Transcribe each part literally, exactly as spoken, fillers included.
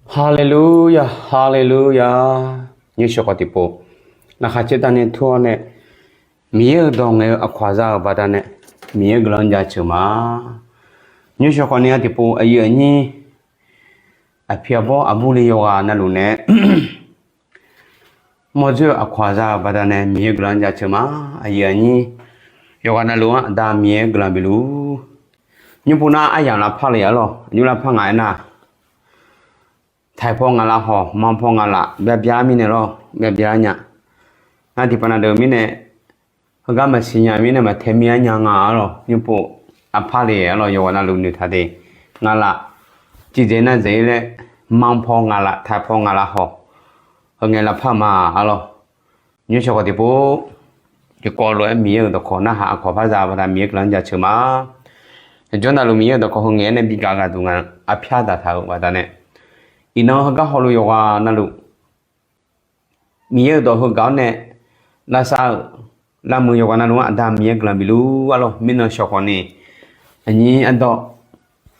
Haleluya, haleluya. Nymrshawq khawf tiqpov, laqkhaq caertavni tur-awr nae, Miqyaer-euq dawq ngaeq-eu aqkawq za-euq baqdanae, Miqyaer guiqlanq jaceuq ma. Nymrshawq khawf ni-a tiqpov, aqyuif aqnyir, aqpiq aqbawr aqbur le yawqghaq navluf nae mawrdzoer-eu aqkawq za-euq baqdanae Miqyaer guiqlanq jaceuq ma. Aqyuif aqnyir, yawqghaq navluf-anr Aqda Miqyaer guiqlanq bif luf-ur. Nymrpov nar aryamq lavpar le arlawr, nymr lavpar ngaq aernar, taiq paw ngaq laf hawq, manq paw ngaq laf byav byav mirnae lawr, byav byav nya. Ngar tiqpav na deuq mirnae, heugar maqsiq nya mirnae maqtae mir-ar nya nga arlawr, nymrpov lavpar le arlawr, yawqghaq navluf noeqtaq de. Ngaq laf, tiqdzaeq nar dzaeq-ir laer, manq paw ngaq laf, taiq paw ngaq laf hawq, heu ngae lavpar ma arlawr. Nymrshawq khawf tiqpov, tiqkawv lof-aer Miqyaer-euq dawqkawq narhaq aqkawq par za-eu baqda Miqyaer guiqlanq jaceuq ma. Aqjawr navluf Miqyaer-euq dawqkawq heu ngaeq-aer nae bi gaq ghaq duq nga arpyar daqtaq-euq baqdanae, iqnan heugar hawluf yawqghaq navluf Miqyaer-euq dawq heugaq-awr nae lavsav-euq lavmuiq yawqghaq navluf-anr Aqda Miqyaer guiqlanq bif luf-ur arlawr. Mirnan shawq khawf ni, aqnyir ardawr,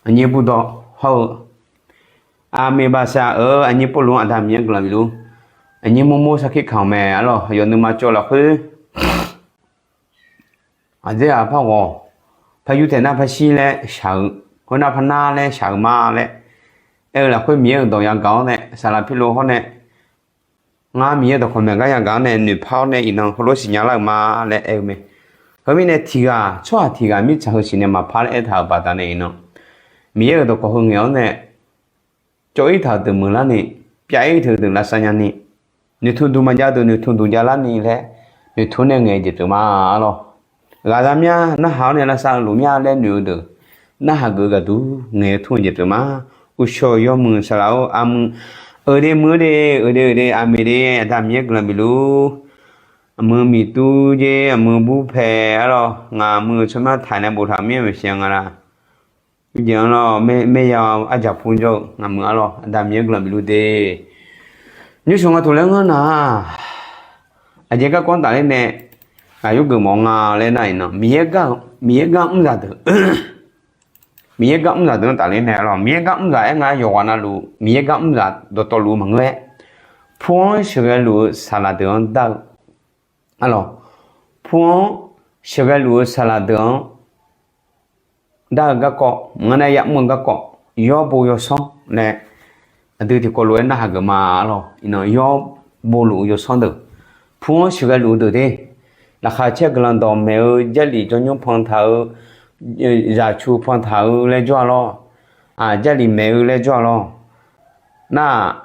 aqnyir burdawr hawr-eu, aqmeq baqsaq-euq aqnyir Pawrluv-anr Aqda Miqyaer guiqlanq bif luf-ur. Aqnyir murmur sarkir kamq mae arlawr, yawf nuima cawv lafkhoer aqdzer-aq par ghawq, par yurtaeq nar par shir laer shaq-eu, khoernar par nar laer shaq-eu ma laer aer-eu lafkhoer Miqyaer-euq dawq yagaq-awr nae saqlaq pirlov hawr nae, ngar Miqyaer dawqkawq maeq gar yagaq-anr nae noeqpar-awr nae iqnan heulof siqnya lar-euq ma laer aer-eu mae. Heumirnae tiq ghaq tsawrhaq tiq ghaq mirtsaq heusiq nae maqpar laer aertaq-euq baqdanae iqnan, Miqyaer-euq dawqkawq heu ngaeq-awr nae cawv-ir taq-euq deuq meuq larni, pyav-ir taq-euq deuq lavsav nyani, noeqtmq duq maqjav deuq noeqtmq duq jav larni laer noeqtmq nae ngaeq-eu jeq pyeuf ma arlawr. Ghaqzaq mya narhaq-awr nae lavsav-eu luf mya laer noeq-eu deuq narhaq geuf-eu gaqduq ngaeq-eu tmr-eu jeq pyeuf ma. Uqshawq yawmuiq saqlaq-or, aqmuiq, euq de muiq-eu de, euq de euq de, aqmeq de, Aqda Miqyaer guiqlanq bif luf-ur. Aqmuiq miqtur jer, aqmuiq burpaeq arlawr, ngaq aqmuiq-euq tsawrmyanr taq nae boftaq mir-aer maeqshi nga la. Uqjeq-anr lawr, maerya arjaq pur jawr-eu ngaq muiq arlawr, Aqda Miqyaer guiqlanq bif luf de. Nymrshawq nga toq laer ngeur nar-aq, aqjeq garkawv-anr tafler nae ghaq yurgeuf mawf nga laer nar iqnan, Miqyaer gar mr zaqdeuq, Miqyaer gar mr zaqdeuq-anr tafler nae arlawr, Miqyaer gar mr zaq-aer nga yawqghaq navluf Miqyaer gar mr zaq dawqtawvluf-eu maqngeur-aer, pu-anr sheuqghae luf-eu saqlaq deuq-anr dar-eu arlawr, pu-anr sheuqghae luf-eu saqlaq deuq-anr dar-eu garkawv, maqngeur nar ya'mr-eu garkawv, yawr bo yawsanr nae aqdui tiqkawv lof-aer narhaq geuf ma arlawr. Iqnan yawr bo luf-eu yawsanr deuq, pu-anr sheuqghae luf-eu deuq de, laqkhaq caer guiqlanq dawqmaeq-eu, jarlif jawrnymr pan taq-eu, zaqcu pan taq-eu laer jawr-a lawr, jarlif maeq-eu laer jawr-a lawr. Nar-aq,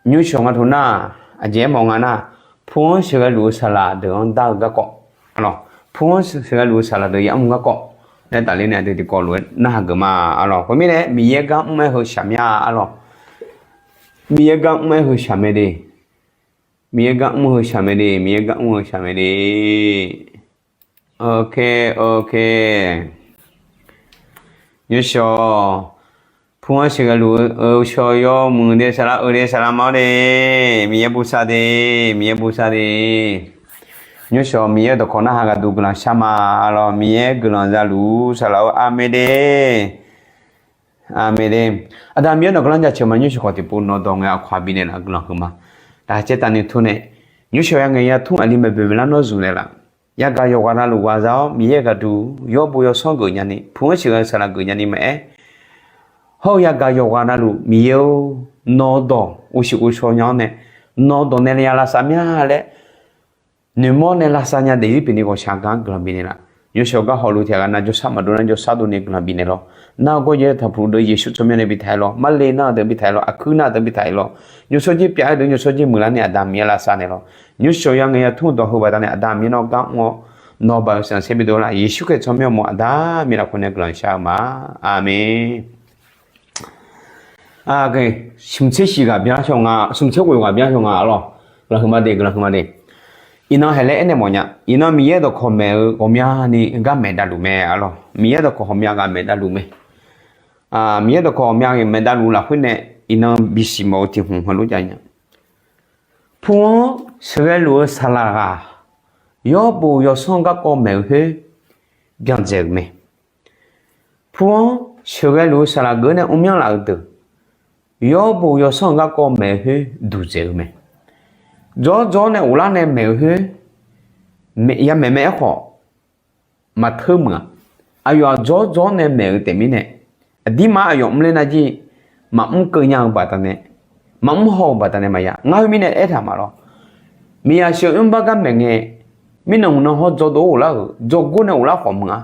nymrshawq nga toq nar-aq, aqjeq aermawf nga nar, pu-anr sheuqghae luf-eu saqlaq deuq-anr dar-eu garkawv, pu-anr sheuqghae luf-eu saqlaq deuq ya'mr-eu garkawv laer tafler nae aqdui tiqkawv lof-aer narhaq geuf ma arlawr. Khoermirnae Miqyaer gar mr-aer heu shaq mya arlawr. Miqyaer gar mr-aer heu shaq mae de. Miqyaer gar mr-eu heu shaq mae de, Miqyaer gar mr-eu heu shaq mae de. Ok, ok. Nymrshawq, pu-anr sheuqghae luf-eu shawq yawmuiq de, saqlaq-eu de, saqlaq ma-awr de, Miqyaer bosav de, Miqyaer bosav de. Nymrshawq, Miqyaer dawqkawq narhaq ghaqduq guiqlanq shar ma arlawr, Miqyaer guiqlanq za luf-ur saqlaq-eu, aqmeq de. Aqmeq de. Aqda Miqyaer nawq guiqlanq jaceuq ma. Nymrshawq khawf tiqpov nawq dawq ngae aqkawq-aq bifnaeq laf guiqlanq huiq ma. Laqkhaq caer tavni tmr nae, nymrshawq ya ngaeq ya tmr aqli maeqboeq maeqlar nawr zmq naeqlaf. Yagaq yawqghaq navluf ghaq za-awr Miqyaer gaqduq yawr bo yawsanr geuf nyani, pu-anr sheuqghae-eu saqlaq geuf nyani maqaer, hawr-eu yagaq yawqghaq navluf Miqyaer-or, nawq dawq ghovshiq ghovshaw nya-awr nae, nawq dawq nae ya lavsav mya laer noeqmawr nae lavsav nya daefzir pyeuf ni ghawqshaq gaq-anr guiqlanq bifnaeq laf. Nymrshawq gar hawluf tiq ghaq nav jawrshar maqdov nar jawrshar dov ni guiqlanq bifnaeq lawr. Nar-eu gawryaer taqpuq deuq Yeqsur tsawrmyanr nae bitaq-aer lawr. Marle nar-eu deuq bitaq-aer lawr. Aqkuir nar-eu deuq bitaq-aer lawr. Nymrshawr jir pyav-aer deuq nymrshawr jir muiqlar ni Aqda Miqyaer lavsav naeq lawr. Nymrshawq ya ngaeq ya tmr dawq heu baqdanae Aqda Miqyaer nawr gar mr-awr, nawq baq-eu sanqsaer bidov lar. Yeqsur Kali tsawrmyanr mawr Aqda Miqyaer lafkhoer nae guiqlanq shar-eu ma. Aqmeq. Smq tser shiq ghaq byan shawr nga, smq tser ghoeq ghaq byan shawr nga arlawr. Guiqlanq huiqma de, guiqlanq huiqma de. Iqnan haeq laer aernaeq mawf nya. Iqnan Miqyaer dawqkawq maeq-eu ghawqmyani gar maeq davluf mae arlawr. Miqyaer dawqkawq ghawqmya ghaq maeq davluf mae. Miqyaer dawqkawq ghawqmya maeq davluf lafkhoer nae, iqnan bisiq mawf-eu tiq hmq heulof jav nya. Pu-anr sheuqghae luf-eu saqlaq ghaq, yawr bo yawsanr garkawv maeq-eu khoer byan dzaeq-euq mae. Pu-anr sheuqghae luf-eu saqlaq geuf-awr nae mrmyanr laf-eu deuq, yawr bo yawsanr-eu garkawv maeq-eu khoer duqdzaeq-eu mae. Dzawrdzaw nae ghoflar nae maeq-eu khoer, yamaeq mae aerkhawf, maqteur meuq-aq. Aqyawf-aq dzawrdzaw nae maeq-eu taef mirnae, aqdirma aqyawf mr ler nar jir, maqmr keuv nya-eu baqdanae, maqmr haw-eu baqdanae maqya. Ngar khoermirnae aertaq ma lawr. Miqyaer sheuq mr bar gar maeq ngae, mirnan mqnan hawr dzawrdov ghoflar-euq dzawrgor nae ghoflar khawf meuq-a.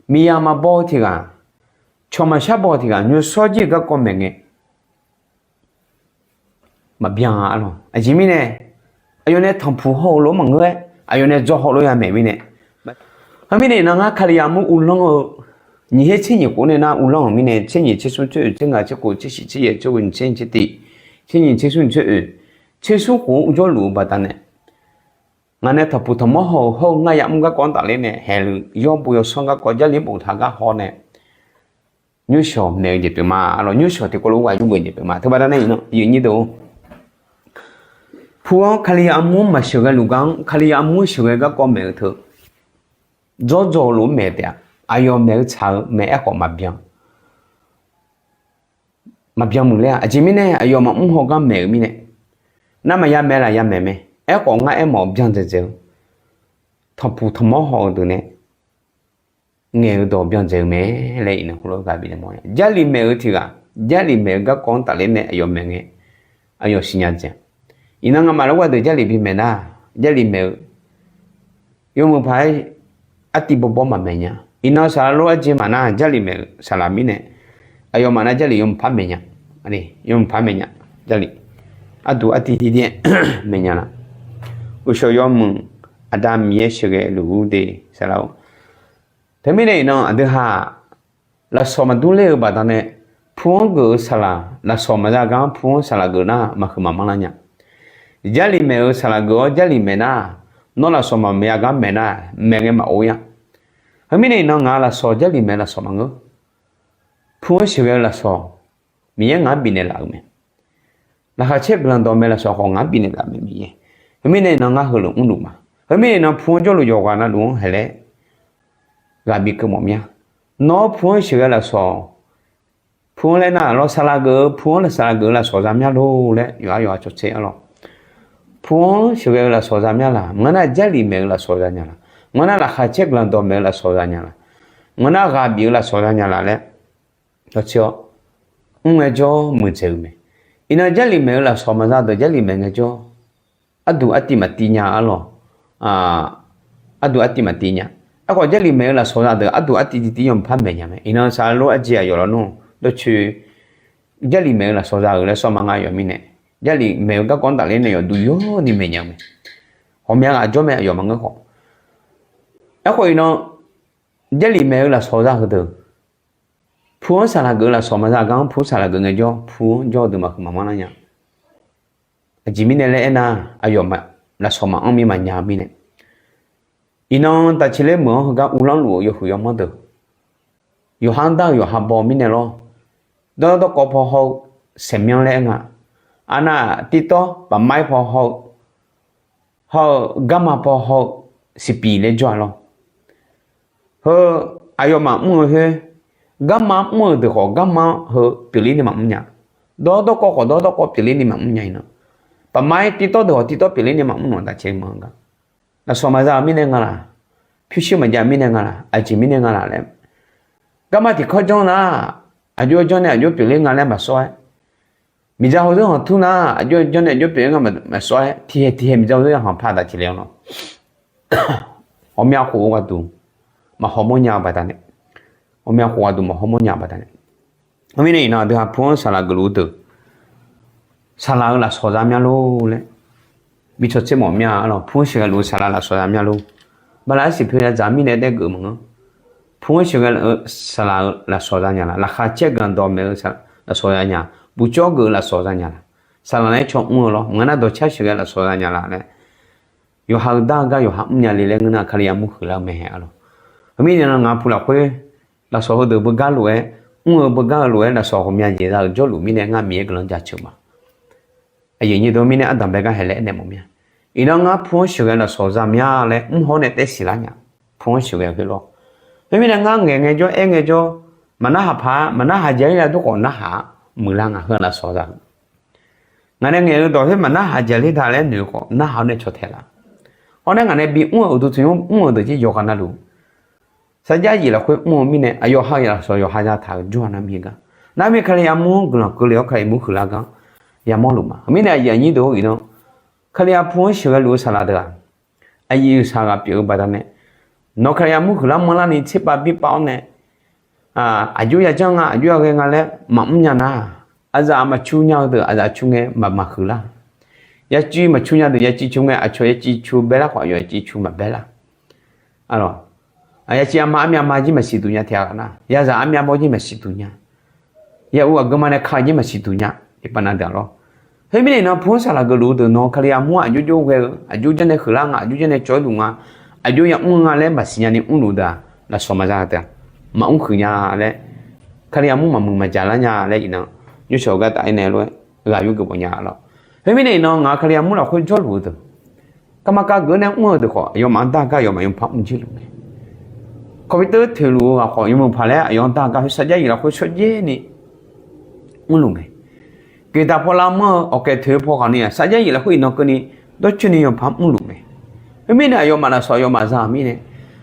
Miqyaer maqbaw-eu tiq ghaq, cawq maqshar baw-eu tiq ghaq, nymrshawr jir-eu garkawv maeq ngae, maqbyan-a arlawq. Aqjeq mirnae, aqyawf nae tanqpuq haw-eu lof maqngeur-aer, aqyawf nae dzaw haw lof yamaeq mirnae. Heumirnae iqnan ngar Kalizaq armur uvlanr-eu, nyiq her tser nyiq khof nae nar uvlanr-euq mirnae, tser nyiq tser smr tser oe tser ngaq tser khof tser shiq tser yaeq tser ghoe nyiq tser nyiq tser tiq, tser nyiq tser smr nyiq tser oe, tser smr khof-anr uvjawr luf-eu baqdanae, ngaq nae tanqpuq tanqmawr haw-eu hawr-eu ngar yamr garkawv-anr tafler nae haeqluf yawr bo yawsanr garkawv Jarlif boftaq gar haw nae, nymrshawq maeq-eu jeq pyeuf ma. Arlawq, nymrshawq tiqkawv lof ghaq yurgeuf jeq pyeuf ma. Teubaqda nae iqnan, pu-anr Kalizaq armur-anr maqsheuqghae luf gar-anr Kalizaq armur-anr sheuqghae garkawv maeq-eu teu, dzawrdzaw-eu lof-anr maeq taef-a. Aqyawf maeq-eu tsaq-eu mae aerkhawf maqbyan maqbyan muiq ler-a. Aqjeq mirnae aqyawf maqmr haw gar maeq-eu mirnae, nar maqya mae laf ya maeq mae. Aerkhawf ngar aermawf-eu byan dzaeqdzaeq-eu, tanqpuq tanqmawr haw-eu deuq nae ngaeq-eu dawq byan dzaeq-eu mae laer iqnan heulof-aer ghaq bifnaeq mawf-a. Jarlif maeq-eu tiq ghaq, Jarlif maeq-eu garkawv-anr tafler nae aqyawf maeq ngae, aqyawf siqnya dzaeq-a. Iqnan ngamaf lawrgaq deuq Jarlif bimaeq nar, Jarlif maeq-eu yawmuiq paq-aer artiv bawrbawr maqmaeq nya. Iqnan saqlaq lof arjeq maqnar Jarlif maeq-eu saqlaq mirnae, aqyawfmaf nar Jarlif yawmuiq par maeq nya. Yawmuiq par maeq nya. Jarlif arduq artiv tirdir-aer maeq nya laf. Uqshawq yawmuiq Aqda Miqyaer sheuqghae luf-ur de saqlaq-or. Teumirnae iqnan aqdui haq lafsawq maqdur ler-eu baqdanae, pu-anr geuf-eu saqlaq lafsawq maqza gar-anr pu-anr saqlaq geuf nar maqhuiq maqmanr lar nya. Jarlif maeq-eu saqlaq geuf-awr Jarlif maeq nar, nawr lafsawq maqmaqya gar maeq nar, maeq ngae maqor-ir-a. Heumirnae iqnan ngaq lafsawq Jarlif maeq-eu lafsawq maqngeur. Pu-anr sheuqghae-eu lafsawq Miqyaer ngaq-anr bifnaeq laf-euq mae. Laqkhaq caer guiqlanq dawqmaeq lafsawq khawf ngaq-anr bifnaeq laf mae Miqyaer. Heumirnae iqnan ngar heulof mrluf ma. Heumirnae iqnan pu-anr jawrluf yawqghaq navluf-anr haeq laer ghaq bikeuv mawf mir-a. Nawr pu-anr sheuqghae lafsawq, pu-anr laer nar lawr saqlaq geuf-eu pu-anr saqlaq geuf-eu lafsawq za mya lor laer yawqha yawqha cawtser-a lawr. Pu-anr sheuqghae-eu lafsawq za mya laq, maqngeur nar Jarlif maeq-eu lafsawq za nya laq, maqngeur nar Laqkhaq caer guiqlanq dawqmaeq-eu lafsawq za nya laq, maqngeur nar ghaq bif-eu lafsawq za nya laq laer, dawqtser-awr mr ngaejawr muiqdzaeq-eu mae. Iqnan Jarlif maeq-eu lafsawq maqza deuq Jarlif maeq ngaejawr, arduq artiv maqtiv nya-a lawq. Arduq artiv maqtiv nya. Aerkhawf Jarlif maeq-eu lafsawq za deuq arduq artiv tiv tiv yawmuiq par maeq nya mae. Iqnan saqlaq lof arjeq aqyawf lawr nar, dawrcoe Jarlif maeq-eu lafsawq za-euq laer sawr ma ngar yawf mirnae, Jarlif maeq-eu garkawv-anr tafler nae yawqduq yawrni maeq nya-eu mae. Ghawqmya ghaq jawr mae aqyawf maqngeur khawf. Aerkhawf iqnan Jarlif maeq-eu lafsawq za heudeuq, pu-anr saqlaq geuf-eu lafsawq maqza gar-anr pu-anr saqlaq geuf ngaejawr pu-anr jawr-eu deuq maqhuiq maqmanr lar nya. Aqjeq mirnae laer aernar, aqyawf lafsawq maqanr mir maqnya-eu mirnae. Iqnan tafceqler meuq-anr heugar uvlanr luf-eu yawhuiq yawmanr deuq, yawqha-anr dar-eu yawqha baw mirnae lawr. Dawrdawr dawrkawv paw haw-eu saeqmyanr laer aer nga. Arnav tiqtawr paqmaer paw haw-eu, haw-eu garma paw haw-eu siqpiq laer jawr-a lawr. Heu aqyawfmaf mr-eu khoer, garma mr-eu deuq khawf garma-anr heu pyeufler ni maqmr nya. Dawrdawr dawrkawv khawf dawrdawr dawrkawv pyeufler ni maqmr nya iqnan. Paqmaer tiqtawr deuq khawf tiqtawr pyeufler ni maqmr nawq tafceq meuq-anr gar. Lafsawq maqza-eu mirnae nga laq, pyurshuir maqjav-eu mirnae nga laq, aqjeq mirnae nga laq laer, garma tiqkawr janr nar, aqjox janr nae aqjox pyeufler nga laer maqsawr-aer, miqdzaq hawzeur hanq tur nar, aqjox janr nae aqjox pyeufler nga maqsawr-aer, tiqhaeq tiqhaeq miqdzaq hawzeur ya hanq par tafceq le-awr lawr. Ghawqmya khof-eu ghaqduq maqhaw mawrnya-eu baqdanae, ghawqmya khof ghaqduq maqhaw mawrnya-eu baqdanae, heumirnae iqnan aqdui ha pu-anr saqlaq geufluf-eu deuq, saqlaq-euq lafsawq za mya lor laer bi cawtser mawf mir-a. Arlawq, pu-anr sheuqghae luf-eu saqlaq lafsawq za mya lor. Bala arsiq poe ya dzaq mirnae daer geuf maqngeur. Pu-anr sheuqghae saqlaq-euq lafsawq za nya laf, laqkhaq caer guiqlanq dawqmaeq-eu lafsawq za nya, buqcawr geuf-eu lafsawq za nya laf, saqlaq naeq-aer caw mr-eu lawr, maqngeur nar dawqcar sheuqghae lafsawq za nya laf laer, yawqha-eu dar-eu gar yawqha mr nya le laer ngeur nar Kalizaq armur huiqlar-eu mae. Arlawq, heumirnae iqnan ngaq puq lafkhoer lafsawq heudeuq beugar lof-aer, mr-eu beugar-eu lof-aer lafsawq ghawqmya jeq za-euq jawrluf mirnae ngar Miqyaer guiqlanq jaceuq ma. Aqyuif nyir deuq mirnae ardanq bae gar haeq laer aernaeq mawf mir-a. Iqnan ngar pu-anr sheuqghae lafsawq za mya laer mr hawr nae taer siqlar nya. Pu-anr sheuqghae khoer lawr. Khoermirnae ngar ngaeq ngaejawr aer ngaejawr, maqnarhaq paq-a, maqnarhaq jav-ir la dur khawf narhaq-a. muiqlar ngaq heu lafsawq za-eu. Ngaq nae ngaeq-eu dawq khoer maqnarhaq jaqler da laer noeq-eu khawf, narhaq-awr nae caw tae laf. Hawr nae ngaq nae bimr-euq uqduq tanqnymr mr-euq deuq jir yawqghaq navluf, sarjax yif lafkhoer mr-eu mirnae, aqyawf ha lafsawq yawqha zataq-euq jawr-a nar mir gar. Nar mir Kali armur-anr guiqlanq keuvle-awr Kali armur huiqlar gar yamawr luf ma. Mirnae aqyuif aqnyir deuq-or iqnan, Kali arpur-anr sheuqghae luf-eu saqlaq deuq-aq, aqyuif saqlaq pyeuf-eu baqdanae, nawq Kali armur huiqlar manrlar ni tserpav birpav-awr nae, aqjox yajanr nga, aqjox yaghae nga laer maqmr nya nar, aqzaf maqcu nya-eu deuq aqzaf cu ngae maqmaq huiqlar. Yaciv maqcu nya deuq yaciv cu ngae, aqcawq yaciv cu baelar khawf, aqyawf yaciv cu maqbae lar. Alawq, yaciv arma armyav ma jir maqsiq duq nya tiq ghaq nar, yazaq armyav bawr jir maqsiq duq nya. Yauv aqgeu ma nae ka jir maqsiq duq nya. Iqpav nav deuq-a lawr. Khoermirnae iqnan pu-anr saqlaq geufluf-eu deuq nawq Kali armur-anr aqjox jov ghae-eu, aqjox janr nae huiqlar nga, aqjox janr nae cawv-aer luf nga, aqjox yamr-eu nga laer maqsiq nya ni mrluf deuq-aq, lafsawq maqza-eu deuq-aq, maqmr huiq nya laer, Kali armur maqmuiq maqjaq lar nya laer iqnan, nymrshawq-eu gar taf-aer nae lof-aer ghaq yur geuf bawf nya lawr. Khoermirnae iqnan ngaq Kali armur lafkhoer jawrluf-eu deuq, kavmaqkav geuf-awr nae mr-eu deuq khawf, aqyawfmaf-anr dar gar aqyawfmaf yawqpar mr jir luf mae. Computer toeqluf-eu ghaq khawf, yawmuiq paq laer aqyawf-anr dar gar khoer sarjax yif lafkhoer shawrjaev ni mrluf mae. Geqdaq paw lavmanr-eu awqkaeq toeq paw ghaq ni-aq, sarjax yif lafkhoer iqnan keuvni dawrcoeni yawqpar mrluf mae. Khoermirnae aqyawfmaf lafsawq aqyawfmaf za-euq mirnae,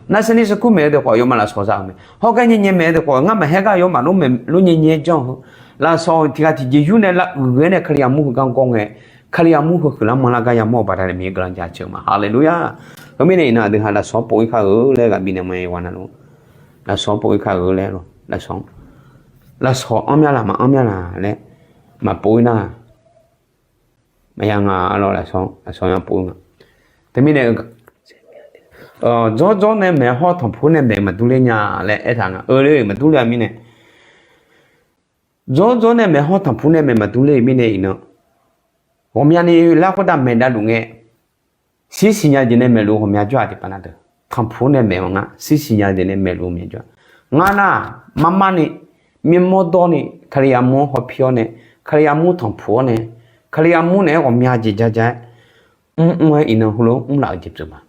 nar sanr ni sanr kur maeq-eu deuq khawf aqyawfmaf lafsawq za-euq mae. Hawr gar nyae nyae maeq-eu deuq khawf, ngar maqhaer gar aqyawfmaf lof nyae nyae janr-eu heu, lafsawq tiq ghaq tiqjeq yur nae lavuiq ghae-aer nae Kali armur heugar gawr ngae, Kali armur heu huiqlar manrlar gar yamawr-eu baqdanae Miqyaer guiqlanq jaceuq ma. Haleluya! Khoermirnae iqnan aqdui ha lafsawq-anr pov-ir kar-eu laer ghaq bifnaeq ma iqghaq navluf, lafsawq-anr pov-ir kar-eu laer lawr, lafsawq-anr, lafsawq-anr myanr laf maqanr myanr laf laer maqpov-ir nar, maqya nga lawr, lafsawq-anr, lafsawq-anr pov-ir nga. Teumirnae, dzawr dzawr nae maeq hawr tanqpuq nae maeq maqdur ler nya laer aertaq nga. Eule maqdur ler-a mirnae, dzawr dzawr nae maeq hawr tanqpuq nae maeq maqdur ler-eu mirnae iqnan, ghawqmyani lar khoertav maeq davluf ngae, shirsiq nya jeq nae maeqluf ghawqmya jawr-aq tiqpav na deuq, tanqpuq nae maeq-eu nga, shirsiq nya jeq nae maeqluf ghawqmya jawr-aq. Ngar nar, marmar ni, mirmawr dawr ni, Kali armur-anr hawpir-awr nae, Kali armur tanqpuq-awr nae, Kali armur naeq-aer ghawqmya jeq ja ja-aer mr mr-aer iqnan heulof mrlaf-eu jeq pyeuf ma.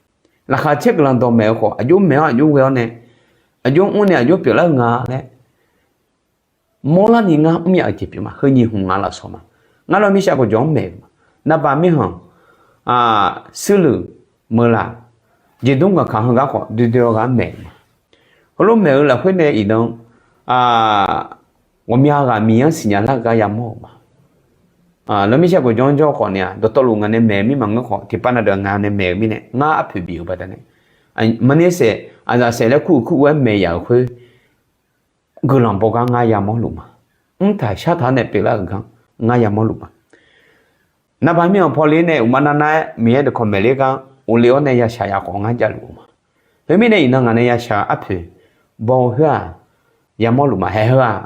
Laqkhaq caer guiqlanq dawqmaeq-eu khawf, aqjox maeq-awr aqjox ghae-awr nae, aqjox mr nae aqjox pyeuflar-eu nga laer mawrlar ni ngar mr yaf-eu jeq pyeuf ma. Heu nyiq hmq nga lafsawq ma. Ngar lawr mirsav gawqjawq-anr maeq-euq ma. Navbaq mirkhanq, suirluiq, meuqlaq, jeqdmr ganqkaq heugar khawf doe doe-awr ghaq-anr maeq-euq ma. Heulof maeq-eu lafkhoer nae iqnan, ghawqmya ghaq Miqyaer-anr siqnya lar-eu gar yamawr-euq ma. Lawr mirsav gawqjawq-anr jawr khawf ni-aq, dawqtawvluf ngaq nae maeq mir maqngeur khawf, tiqpav na deuq ngaq nae maeq-eu mirnae ngar arpoeq bif-euq baqdanae, maqni saef aqzaf saef laer kur-euq kur-aer maeq yaf-euq khoer guiqlanq baw gar ngar yamawr luf ma. Mrtaq shartaq-anr nae pyeuflar-euq gar ngar yamawr luf ma. Navbaq mirkhanq pawle nae uqma nav nav-aer Miqyaer dawqkawq maeqler gar uvle-awr nae yashaq yaf khawf ngar javluf-eu ma. Khoermirnae iqnan ngaq nae yashaq arpoeq baw-eu khoer-aq, yamawr luf ma. Haeq heu-aq,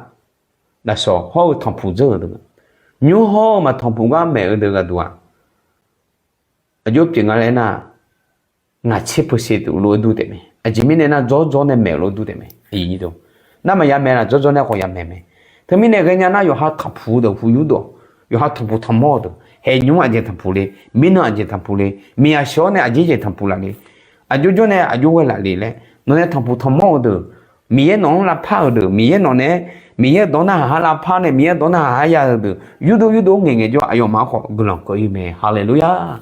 lafsawq hawr-eu tanqpuq dzeur-euq deuq, nymr hawr-eu maq tanqpuq gar maeq-eu deuq ghaqduq-aq, aqjox pyeuf nga laer nar, ngaq tser percent lof-aer dur taef mae. Aqjeq mirnae nar, dzawr dzawr nae maeq lof-aer dur taef mae. Nar maqya maeq laf, dzawr dzawr nae khawf ya maeq mae. Teumirnae ghaenya nar, yawqha tanqpuq deuq hu yurdawq, yawqha tanqpuq tanqmawr-eu deuq, haeq nymr aqjeq tanqpuq le, mirnan aqjeq tanqpuq le, miqyaq sheuq-awr nae aqjeq jeq tanqpuq laf le, aqjox jawr nae aqjox ghae laf le laer, nawq nae tanqpuq tanqmawr-eu deuq, Miqyaer nawq-anr lavpar-euq deuq, Miqyaer nawq nae, Miqyaer dawq narhaq ha lavpar nae, Miqyaer dawq narhaq ha ya-eu deuq, yurdov yurdov ngaeqngaeq jawr aqyawfmaf khawf guiqlanq keuv-ir mae. Haleluya!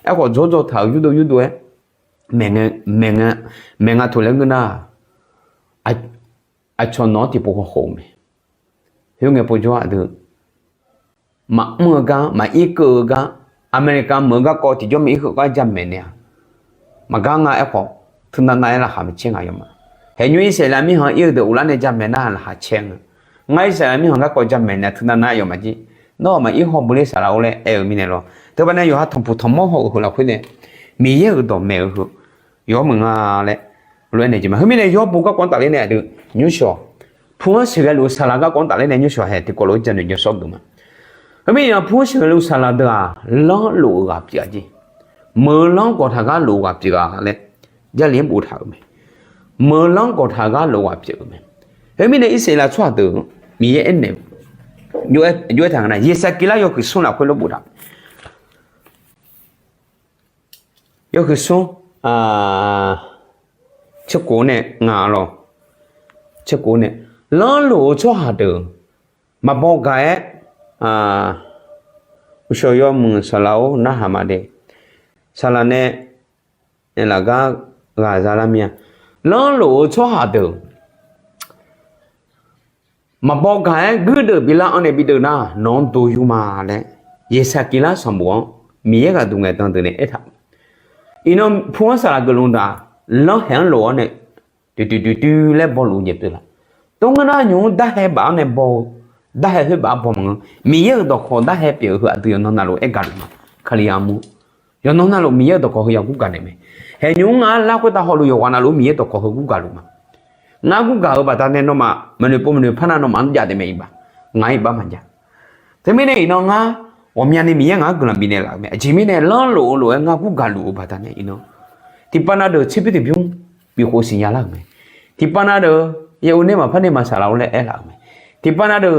Aerkhawf dzawr dzawr taq-euq yurdov yurdov-aer maeq nga, maeq nga toeq laer ngeur nar, aqcawq nawq-anr tiqpov khawf khof-eu mae. Khoerngae povjawr aqdui maqmr-eu gar, maqir keuv-eu gar, America meuq-eu garkawv tiqjawr maqir keuv gar jamaeq naeq-aq, maqgar nga. Aerkhawf teunav nav-aer laqkhaq maqcaer nga yawma. Haeq nymr Irsaqleqlav mirkhanq ir-eu deuq uvlar nae jamaeq nar laqkhaq caer nga. Ngar Irsaqleqlav mirkhanq garkawv jamaeq naeq-aq teunav nav-aer yawma jir, nawr maqir haw bu ler saqlaq-or laer aer-eu mirnae lawr. Teubaqdanae yawqha tanqpuq tanqmawr haw-euq heu lafkhoer nae Miqyaer-euq dawqmaeq-eu heu yawr meuq nga laer lof-aer naeq jeq ma. Heumirnae yawr bu garkawv-anr tafler nae aqdui nymrshawq, pu-anr sheuqghae luf-eu saqlaq garkawv-anr tafler nae nymrshawq haeq tiqkawv lof-aer janaeq jawr sawr geuf ma. Heumirnae pu-anr sheuqghae luf-eu saqlaq deuq-aq, lanrlof-eu ghaq pyeuf-a jeq. Meuq-eu lanr gawqtaq gar lof-eu ghaq pyeuf-a laer Jarlif-anr boftaq-euq mae. Meuq-eu lanr gawqtaq gar lof-eu ghaq pyeuf-eu mae. Heumirnae Irsaqleqlav tsawrhaq deuq Miqyaer aernaeq, jov-aer taq nga nar, Yeqsaqkiqlar yawhuiq smr lafkhoer lof boftaq. Yawhuiq smr, tserkhof nae nga lawr, tserkhof nae, lanrlof-eu tsawrhaq deuq maqbaw gaq-aer Uqshawq yawmuiq saqlaq-or narhaq ma de. Saqlaq nae lafgar ghaq za lar mir-a. Lanrlof-eu tsawrhaq deuq maqbaw gaq-aer guirdeuv bilar-anr nae bideuvnar nawq-anr do yur ma laer, Yeqsaqkiqlar sanqbof-anr Miqyaer ghaqduq ngaeqdan deuq nae aertaq. Iqnan pu-anr saqlaq geufluf daq, lanrhaeq-anr lof-awr nae duidui duidui laer bawluf-eu jeq pyeuflar. Tov ngeur nar nymq-mr darhae baf-anr nae baw-eu, darhae khoer baf-anr baw maqngeur. Miqyaer-euq dawqkawq darhae pyeuf-eu heu aqdui yawqnan navluf aer gaqluf ma. Kali armur, yawqnan navluf Miqyaer-euq dawqkawq heu yagaq gurgaq naeq mae. Haeq nymq-mr ngar lar khoertav hawluf yawqghaq navluf Miqyaer dawqkawq heu gurgaq luf ma. Ngar gurgaq-eu baqdanae nawmaf maqnoeq pov maqnoeq par nar nawmaf-anr jav taef mae iqbax. Ngaq-anr iqbax maqjav. Teumirnae iqnan ngar ghawqmyani Miqyaer ngaq-anr guiqlanq bifnaeq laf-euq mae. Aqjeq mirnae lanrlof-eu lof-aer ngar gurgaq luf-eu baqdanae iqnan tiqpav na deuq tserbymr tiqbymr bifkhof siqnya lar-euq mae. Tiqpav na deuq yaev uv ner maqpar ner maqsaqlaq-awr laer aerlaf-euq mae. Tiqpav na deuq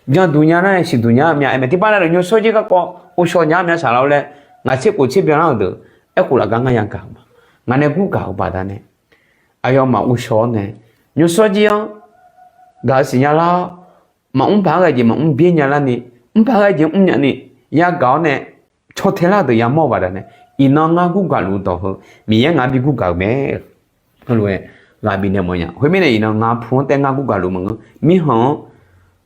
janduq nya nar siqduq nya myav aer mae. Tiqpav na deuq nymrshawr jir garkawv uvshaw nya myav saqlaq-awr laer ngaq tserkhof tserbyan lar-euq deuq aerkhof lafgar ngar yagaq-euq ma. Ngaq nae gurgaq-euq baqdanae aqyawfmaf uvshaw-awr nae nymrshawr jir-anr gaq-eu siqnya lar-awr, maqmr paq-aer ghae jeq maqmr byaer nya larni, mr paq-aer ghae jeq mrnya ni yagaq-awr nae caw tae lar-eu deuq yamawr-eu baqdanae iqnan ngar gurgaq luf-eu dawq heu Miqyaer ngaq-anr bi gurgaq-euq mae. Heulof-aer ghaq bifnaeq mawfnya. Khoermirnae iqnan ngaq pu-anr taef ngar gurgaq luf maqngeur. Mirkhanq-anr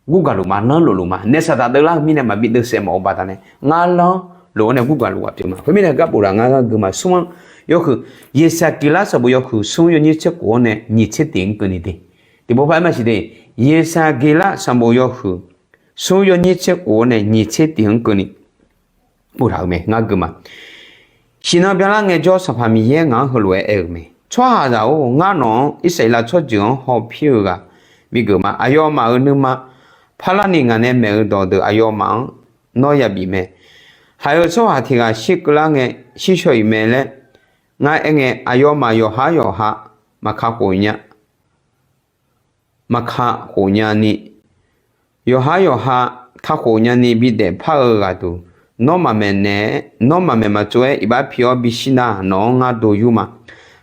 gurgaq luf ma, lanrlof luf ma. Naef saqdaq deuvlar-eu mirnae maqbi deuvsaef mawf-eu baqdanae ngar lanrlof-anr nae gurgaq luf ghaq pyeuf ma. Khoermirnae garbof laf ngar gharduq ma smr-anr yawhuiq, Yeqsaqkiqlar sanqbof yawhuiq smr yawnyir tserkhof-anr nae nyiq tser tiq-anr keuvni de. Tiqpov par-aer maqsiq de. Yeqsaqkiqlar sanqbof yawhuiq smr yawnyir tserkhof-anr nae nyiq tser tiq-anr keuvni boftaq-euq mae. Ngar gui ma. Siqnan byanlar ngaejawr, Sanqpaq Miqyaer ngaq-anr heulof-aer aer-eu mae. Tsawrhaqzaq-or, ngar nawq-anr Irsaqleqlav tsawrjeuq-anr hawpir-eu ghaq bigeuq ma. Aqyawfmaf-euq nuima parlarni ngaq nae maeq-eu dawq deuq aqyawfmaf-anr nawr yabif mae. Haiq-eu tsawrhaq tiq ghaq shir keuvlar ngae, shir shaw-iq mae laer ngar aerngae, aqyawfmaf yawqhar yawqha maqka khof nya maqka khof nyani, yawqhar yawqha kakhof nyani bidaef par-eu ghaqduq, nawr maqmaeq naeq-aer, nawr maqmaeq maqtsov-aer iqbax pi-awr bishir nar, nawq-anr ngar do yur ma.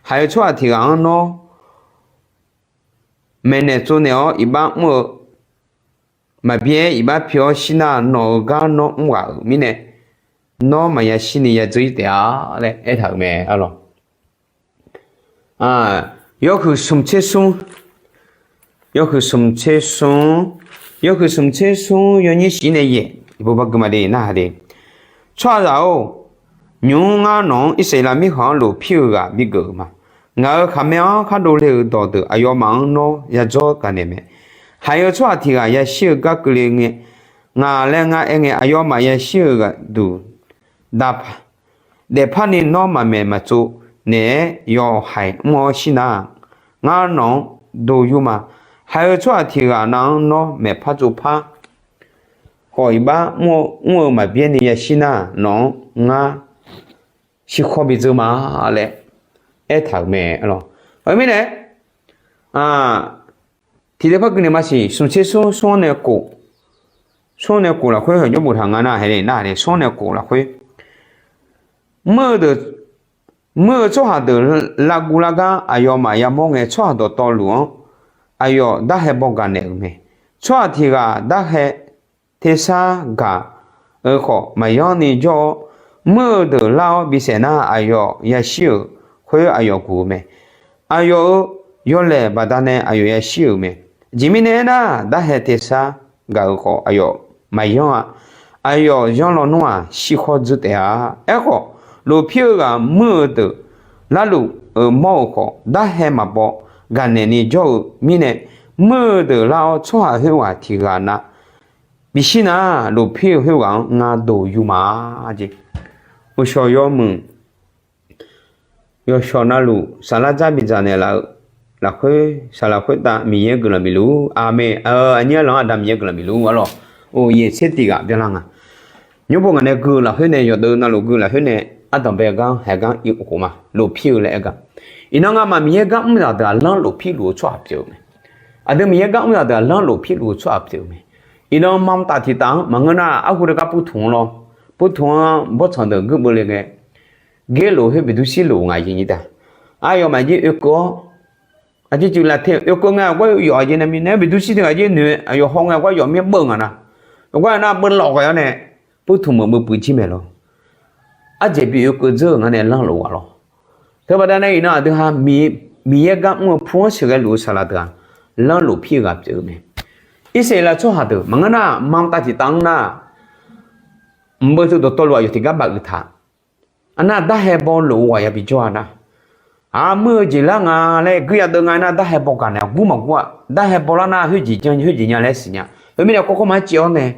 Haiq-eu tsawrhaq tiq ghaq-anr nawr maeqnaeq tsovnaeq-awr iqbax mr-eu maqbyaer-aer iqbax pi-awr shir nar, nawq-eu gar nawr mr ghaq-euq mirnae, nawr maqya shirni ya dzeur-ir taef-a laer aertaq-euq mae arlawq. Yawhuiq smq tser smr, yawhuiq smq tser smr, yawhuiq smq tser smr yawnyir shif nae yaeq, iqbo bar gui ma de narhaq de. Tsawrhaqzaq-or, nymq-mr ngar nawq-anr Irsaqleqlav mirkhanq-anr lofpir-eu ghaq bigeuf-euq ma. Ngaq-euq khaqmae-anr khar dovle-euq dawqdeuq aqyawfmaf-anr nawr yarzawr gaqnaeq mae. Haiq-eu tsawrhaq tiq ghaq yashir-eu gar keuvle ngae, ngaq laer ngar aerngae, aqyawfmaf yashir-eu ghaqduq daefparni nawr maqmaeq maqtsov naeq-aer yawhaiq mr-awr shir nar, ngar nawq-anr do yur ma. Haiq-eu tsawrhaq tiq ghaq nav-anr nawr maeqpar tsovpar khawf iqbax mr-eu maqbyaer ni yashir nar, nawq-anr ngar shirkhawr bidzeur ma laer aertaq-euq mae arlawq. Khoermirnae, tiqdeuv par gui naeq maqsiq, smq tser smr smr-anr nae kof, smr-anr nae kof lafkhoer heuq jawr boftaq nga nar, haeq le nar, smr-anr nae kof lafkhoer, muir-eu deuq, muir-eu tsawrhaq deuq lavguv lar gar aqyawfmaf yamawr ngae, tsawrhaq dawqtawvluf-anr aqyawf darhae baw gaqnaeq-euq mae. Tsawrhaq tiq ghaq darhae tersar gaq-eu khawf maqyanr ni jawr-awr, muir-eu deuq lar-awr bisaef nar, aqyawf yashir-euq khoer aqyawf guq-eu mae. Aqyawf-euq yawlaeq baqdanae aqyawf yashir-euq mae. Aqjeq mirnae aernar, darhae tersar gaq-eu khawf aqyawf maqyanr-a. Aqyawf yanr lawnmr-aq, shirkhawr dzeur taef-a. Aerkhawf, lofpir-eu ghaq muir-eu deuq larluf-euq mawr-euq khawf, darhae maqbaw gaqnaeq ni jawr-eu mirnae, muir-eu deuq lar-awr tsawrhaq khoerghaq tiq ghaq na bishir nar, lofpir-eu khoerghaq-anr ngar doq yur ma. Jeq, uqshawq yawmuiq yawshawq navluf saflar dzar bidzaq naeqlaf-eu lafkhoer, saqlaq khoertav Miqyaer guiqlanq bifluf-ur. Aqmeq. Aqnyir arlawq-anr aqda Miqyaer guiqlanq bifluf-ur arlawq. Or, yaeq tser tiq ghaq byanlar nga. Nymr bo ngaq nae gui-eu lafkhoer nae, yawqdeuv navluf gui-eu lafkhoer nae, ardanq bae gar haeq gar ir khof ma, lofpir-eu laer aer gar. Iqnan ngamaf Miqyaer gar mr zaq deuq-aq, lanr lofpir luf-eu tsawrhaq pyeuf-eu mae. Aqdui Miqyaer gar mr zaq deuq-aq, lanr lofpir luf-eu tsawrhaq pyeuf-eu mae. Iqnan mamtaf tiq taf-anr maqngeur nar, arhu deuq gar puvtuq-anr lawr, puvtuq-anr bawrtsanq deuq guirbeuv le ngae, gerlof khoer biqdurshir luf ngaq jeq nyir taef. Aqyawfmaf jir oekeuv-awr, aqjeq cuiv lafte oekeuv ngae aqgar yawf aqjeq navmir nae biqdurshir teughaq jir noeq-aer aqyawf haw ngae aqgar yawf mir beuv ngaq nar, Gar nar beuv lawq ghae-awr nae, puirtuq meuq beuv puiv jir maeq lawr. Arjeq bi oekeuv dzeur-euq ngar nae lanrlof ghaq lawr. Teubaqda nae iqnan aqdui ha, Miqyaer gar mr-eu pu-anr sheuqghae luf-eu saqlaq deuq-aq, lanrlof pir-eu ghaq pyeuf-eu mae. Irsaqleqlav tsawrhaq deuq maqngeur nar, mantav tiqtav-anr nar, mq beuv teu dawqtawvluf aqyawf tiqgar bafuq taq. Arnar darhae baw lof-eu ghaq yabi jawr-a nar, aq muir-eu jeq lar nga laer guir yadeuv nga nar, darhae baw gaq naeq-awq. Gur maqgur-aq, darhae baw lar nar khoerjeq jan khoerjeq nya laer siqnya. Khoermirnae kawrkawr ma-anr civ-awr nae,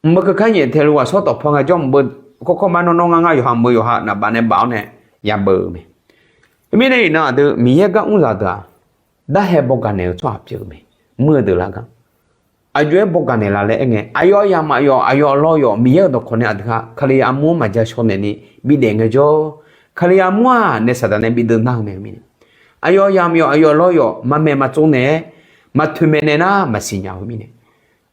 mq beuv keuv kar nyaef taeq luf ghaq shawr tawf paw ngae jawr mq beuv kawrkawr ma-anr nawr nawr ngar ngar yawqha mq beuv yawqha naqbaf nae baf-awr nae ya beuv-eu mae. Khoermirnae iqnan aqdui Miqyaer gar mr zaq deuq-aq, darhae baw gaq naeq-eu tsawrhaq pyeuf-eu mae. Muir-eu deuq lar gar aqjox-aer baw gaq naeq la laer aer ngae, aqyawf yamq aqyawf, aqyawf lawr yawf, Miqyaer-euq dawqkawq nae aqdui ha Kalizaq armur-anr maqja shaw naeq ni bidaef ngaejawr, Kalizaq armur-aq naef saqdaq nae bideuv nar-eu mae mirnae, aqyawf yamq yawf, aqyawf lawr yawf, maqmaeq maqtsov naeq-aer, maqtoeq maeq naeq nar maqsiq nya-eu mirnae,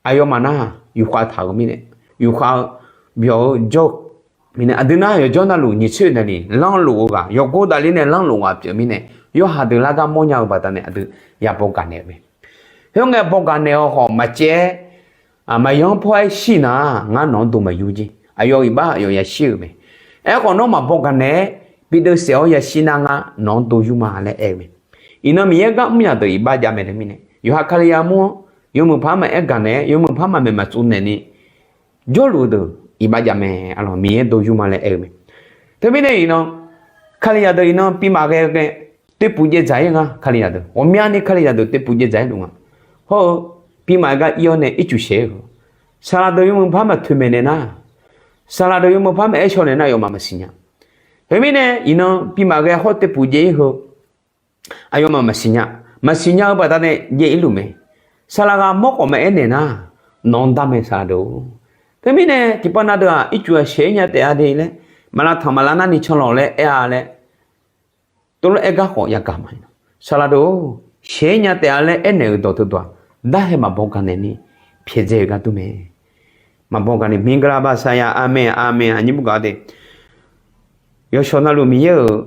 aqyawfmaf nar yufkhav taq-eu mirnae, yufkhav-eu byawq-eu jawr-eu mirnae, aqdui nar yawqjawr navluf nyiq tsoer naeq ni lanrlof-eu ghaq, yawqgor davler nae lanrlof ghaq pyeuf mirnae, yawhaiq deuq lar gar mawr nya-eu baqdanae aqdui ya baw gaq naeq-eu mae. Khoerngae baw gaq naeq-awr khawf maqcaev-aer, maqyanr pawr-aer shir nar, ngar nawq-anr dov maqyur jer. Aqyawf iqbax aqyawf yashir-euq mae. Aerkhawf nawr maqbaw gaq naeq-aer bideuv saef-awr yashir nar, ngar nawq-anr dov yur ma laer aer-eu mae. Iqnan Miqyaer gar mr yaq deuq iqbax jav mae teumirnae, yawqha Kalizaq armur-anr yawmuiq par maqaer gaq naeq-aer, yawmuiq par maqmaeq maqtsov naeq ni jawrluf-eu deuq iqbax jav mae. Arlawq Miqyaer dov yur ma laer aer-eu mae. Teumirnae iqnan Kalizaq deuq iqnan bimaf ghae-eu ngae, toeqpuf jaev dzaq-ir nga. Kalizaq deuq ghawqmyani Kalizaq deuq toeqpuf jaev dzaq-ir luf nga. Hawr-eu bimaf gar ir-awr nae ircuf shaeq-aer heu, saqlaq deuq yawmuiq par maqtoeq maeq naeq nar, saqlaq deuq yawmuiq par maqaer shaw naeq nar, yawfmaf maqsiq nya. Khoermirnae iqnan bimaf ghae hawr toeqpuf jaev-ir heu, aqyawfmaf maqsiq nya. Maqsiq nya-eu baqdanae jaev-ir luf mae. Saqlaq ghaq mawr khawf maqaer naeq nar, nawq-anr dar mae saqlaq deuq-or. Khoermirnae tiqpav na deuq-aq, ircuf-aq shaeq-ir nya taef-a de laer, maqlav tanq maqlav nar ni canlawq laer aer-a laer, tov lof-aer gar khawf yagaq ma. Saqlaq deuq-or, shaeq-ir nya taef-a laer aernaeq-euq dawq teudawq-aq, darhae maqbaw gaq naeq ni pyaeqdzae-eu gar dur mae. Maqbaw gaq ni mingala baqsaqya, aqmeq aqmeq. Aqnyir bugaq de, yawshawq navluf Miqyaer-euq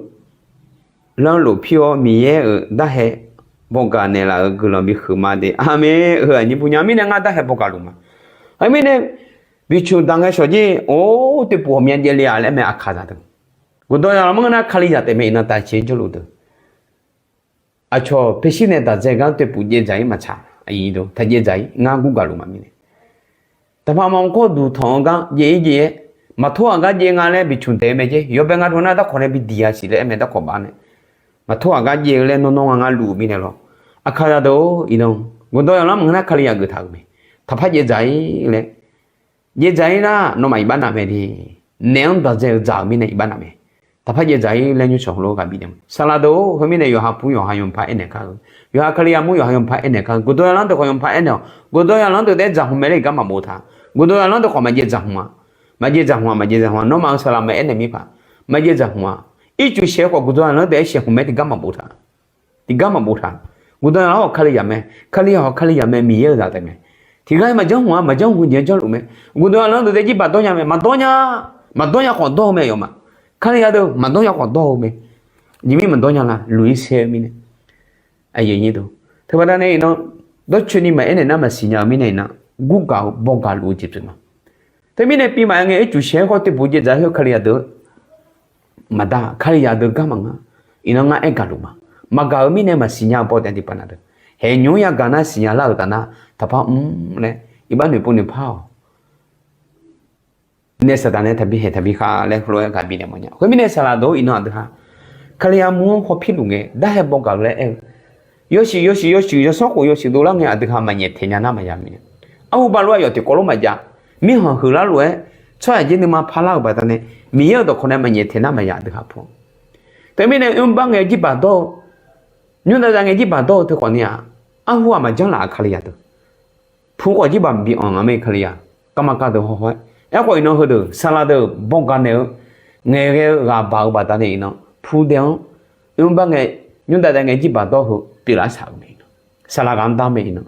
lanrlof pir-awr, Miqyaer-euq darhae baw gaq naeqlaf-euq guiqlanq bihuiq ma de. Aqmeq. Heu aqnyir bu nya mirnae ngar darhae baw gaq luf ma. Khoermirnae, biqcmq daq ngae shawq jir, or, toeqpuf ghawqmya jaevle-a laer mae. Aqkaqzaq deuq, guqdawq yaqlanr mr nar Kalizaq taef mae. Iqnan taqcaev jawrluf deuq, aqcawq paershir nae daq dzae gar toeqpuf jaev dzaq-ir maqtsaq. Aqyuif deuq, taqjaev dzaq-ir, ngar gur gaq luf ma mirnae, taqpaq maqmr kawr duq tanq-eu gar jaev-ir jaev-aer, maqtor ghaq gar jaev nga laer biqcmq daeq-eu mae jer. Yawbae nga dov nar darkawq nae bidiq-a siq laer aer mae. Darkawq baf nae maqtor ghaq gar jaev-eu laer nawr nawr nga ngar luf-eu mirnae lawr. Aqkaqzaq deuq-or, iqnan guqdawq yaqlanr mr nar Kalizaq geuf taq-euq mae. Taqpar jaev dzaq-ir laer, jaev dzaq-ir nar nawmaf iqbax naf mae de. Naef-anr daq dzae-eu dzaq-euq mirnae iqbax naf mae. Taqpar jaev dzaq-ir laer nymrshawq heulof-aer ghaq bifnaeq ma. Saqlaq deuq-or, khoermirnae yawqha pur yawqha yawmuiq par aernaeq kar-eu, yawqha Kalizaq mur yawqha yawmuiq par aernaeq kar-eu, guqdawq yaqlanr deuq khawf yawmuiq par aernaeq-awq. Guqdawq yaqlanr deuq taef-aer dzaq hmq mae laer iqgar maqbof taq. Guqdawq yaqlanr deuq khawf maqjaev dzaq hmq-a. Maqjaev dzaq hmq-a, maqjaev dzaq hmq-a. Nawmaf-euq saqlaq maqaer naeq mirpaq, maqjaev dzaq hmq-a. Ircuf shaeq-eu khawf guqdawq yaqlanr deuq-aer shaeq hmq mae tiqgar maqbof taq. Tiqgar maqbof taq. Guqdawq yaqlanr khawf Kalizaq mae. Kalizaq khawf Kalizaq mae, Miqyaer-euq zaq taef mae. Tiqghaq-aer maqjanr hmq-a, maqjanr hmq jeq-aer janrluf mae. Guqdawq yaqlanr deuq taef jirbaq dawr nya mae. Maqdawr nya. Maqdawr nya khawf dawr-eu mae yawfmaf. Kalizaq deuq maqdawr nya khawf dawr-eu mae. Nyiq mir maqdawr nya la, luq-ir saer-eu mirnae. Teubaqda nae iqnan, dawrcoeni maqaer naeq nar maqsiq nya-eu mirnae iqnan, gurgaq-eu bawgaq luf-eu jeq pyeuf ma. Teumirnae bimaf-aer ngae ircuf shaeq-aer khawf toeqpuf jaev dzaq-aer khoer Kalizaq deuq-eu maqdar, Kalizaq deuq gar maqngeur. Iqnan ngar aer gaq luf ma. Maqgaq-eu mirnae maqsiq nya-eu bawdaef tiqpav na deuq, haeqnymr yagaq nar siqnya lar-euq taf nar taqpar mr laer iqbax noeqpov noeqpar-awq. Naef saqdaq nae taqbi haeq taqbi khav laer heulof-aer gaq bifnaeq mawf nya. Khoermirnae saqlaq deuq-or, iqnan aqdui ha Kalizaq mur-anr hawpir luf ngae darhae bawgaq-eu laer aer-eu, yawshuif yawshuif yawshuif yawsanr khof yawshuif dovlar ngae aqdui ha maqnyaef taeq nya nar maqya mirnae, arhu balof aqyawf tiqkawv lof maqjav. Mirkhanq huiqlar lof-aer tsawrhaq yaer nuima parlar-euq baqdanae, Miqyaer-euq dawqkawq nae maqnyaef taeq nar maqya aqdui ha pu-a. Teumirnae oerbar ngae jirbaq dawr-eu, nymr dav dav ngae jirbaq dawr-eu teu khawfni-aq, arhu-aq maqjanr laf-a Kalizaq deuq. Pu khawf jirbaq bi anq nga mae Kalizaq, garma gardeuq hawhaw-aer. Aerkhawf iqnan heudeuq saqlaq deuq bawgaq naeq-eu, ngaeqghae-eu ghaq baq-eu baqdanae iqnan pu dae-anr oerbar ngae, nymr dav dav ngae jirbaq dawr heu pyeuflar shaq-euq mae iqnan. Saqlaq ghaq-anr dar mae iqnan.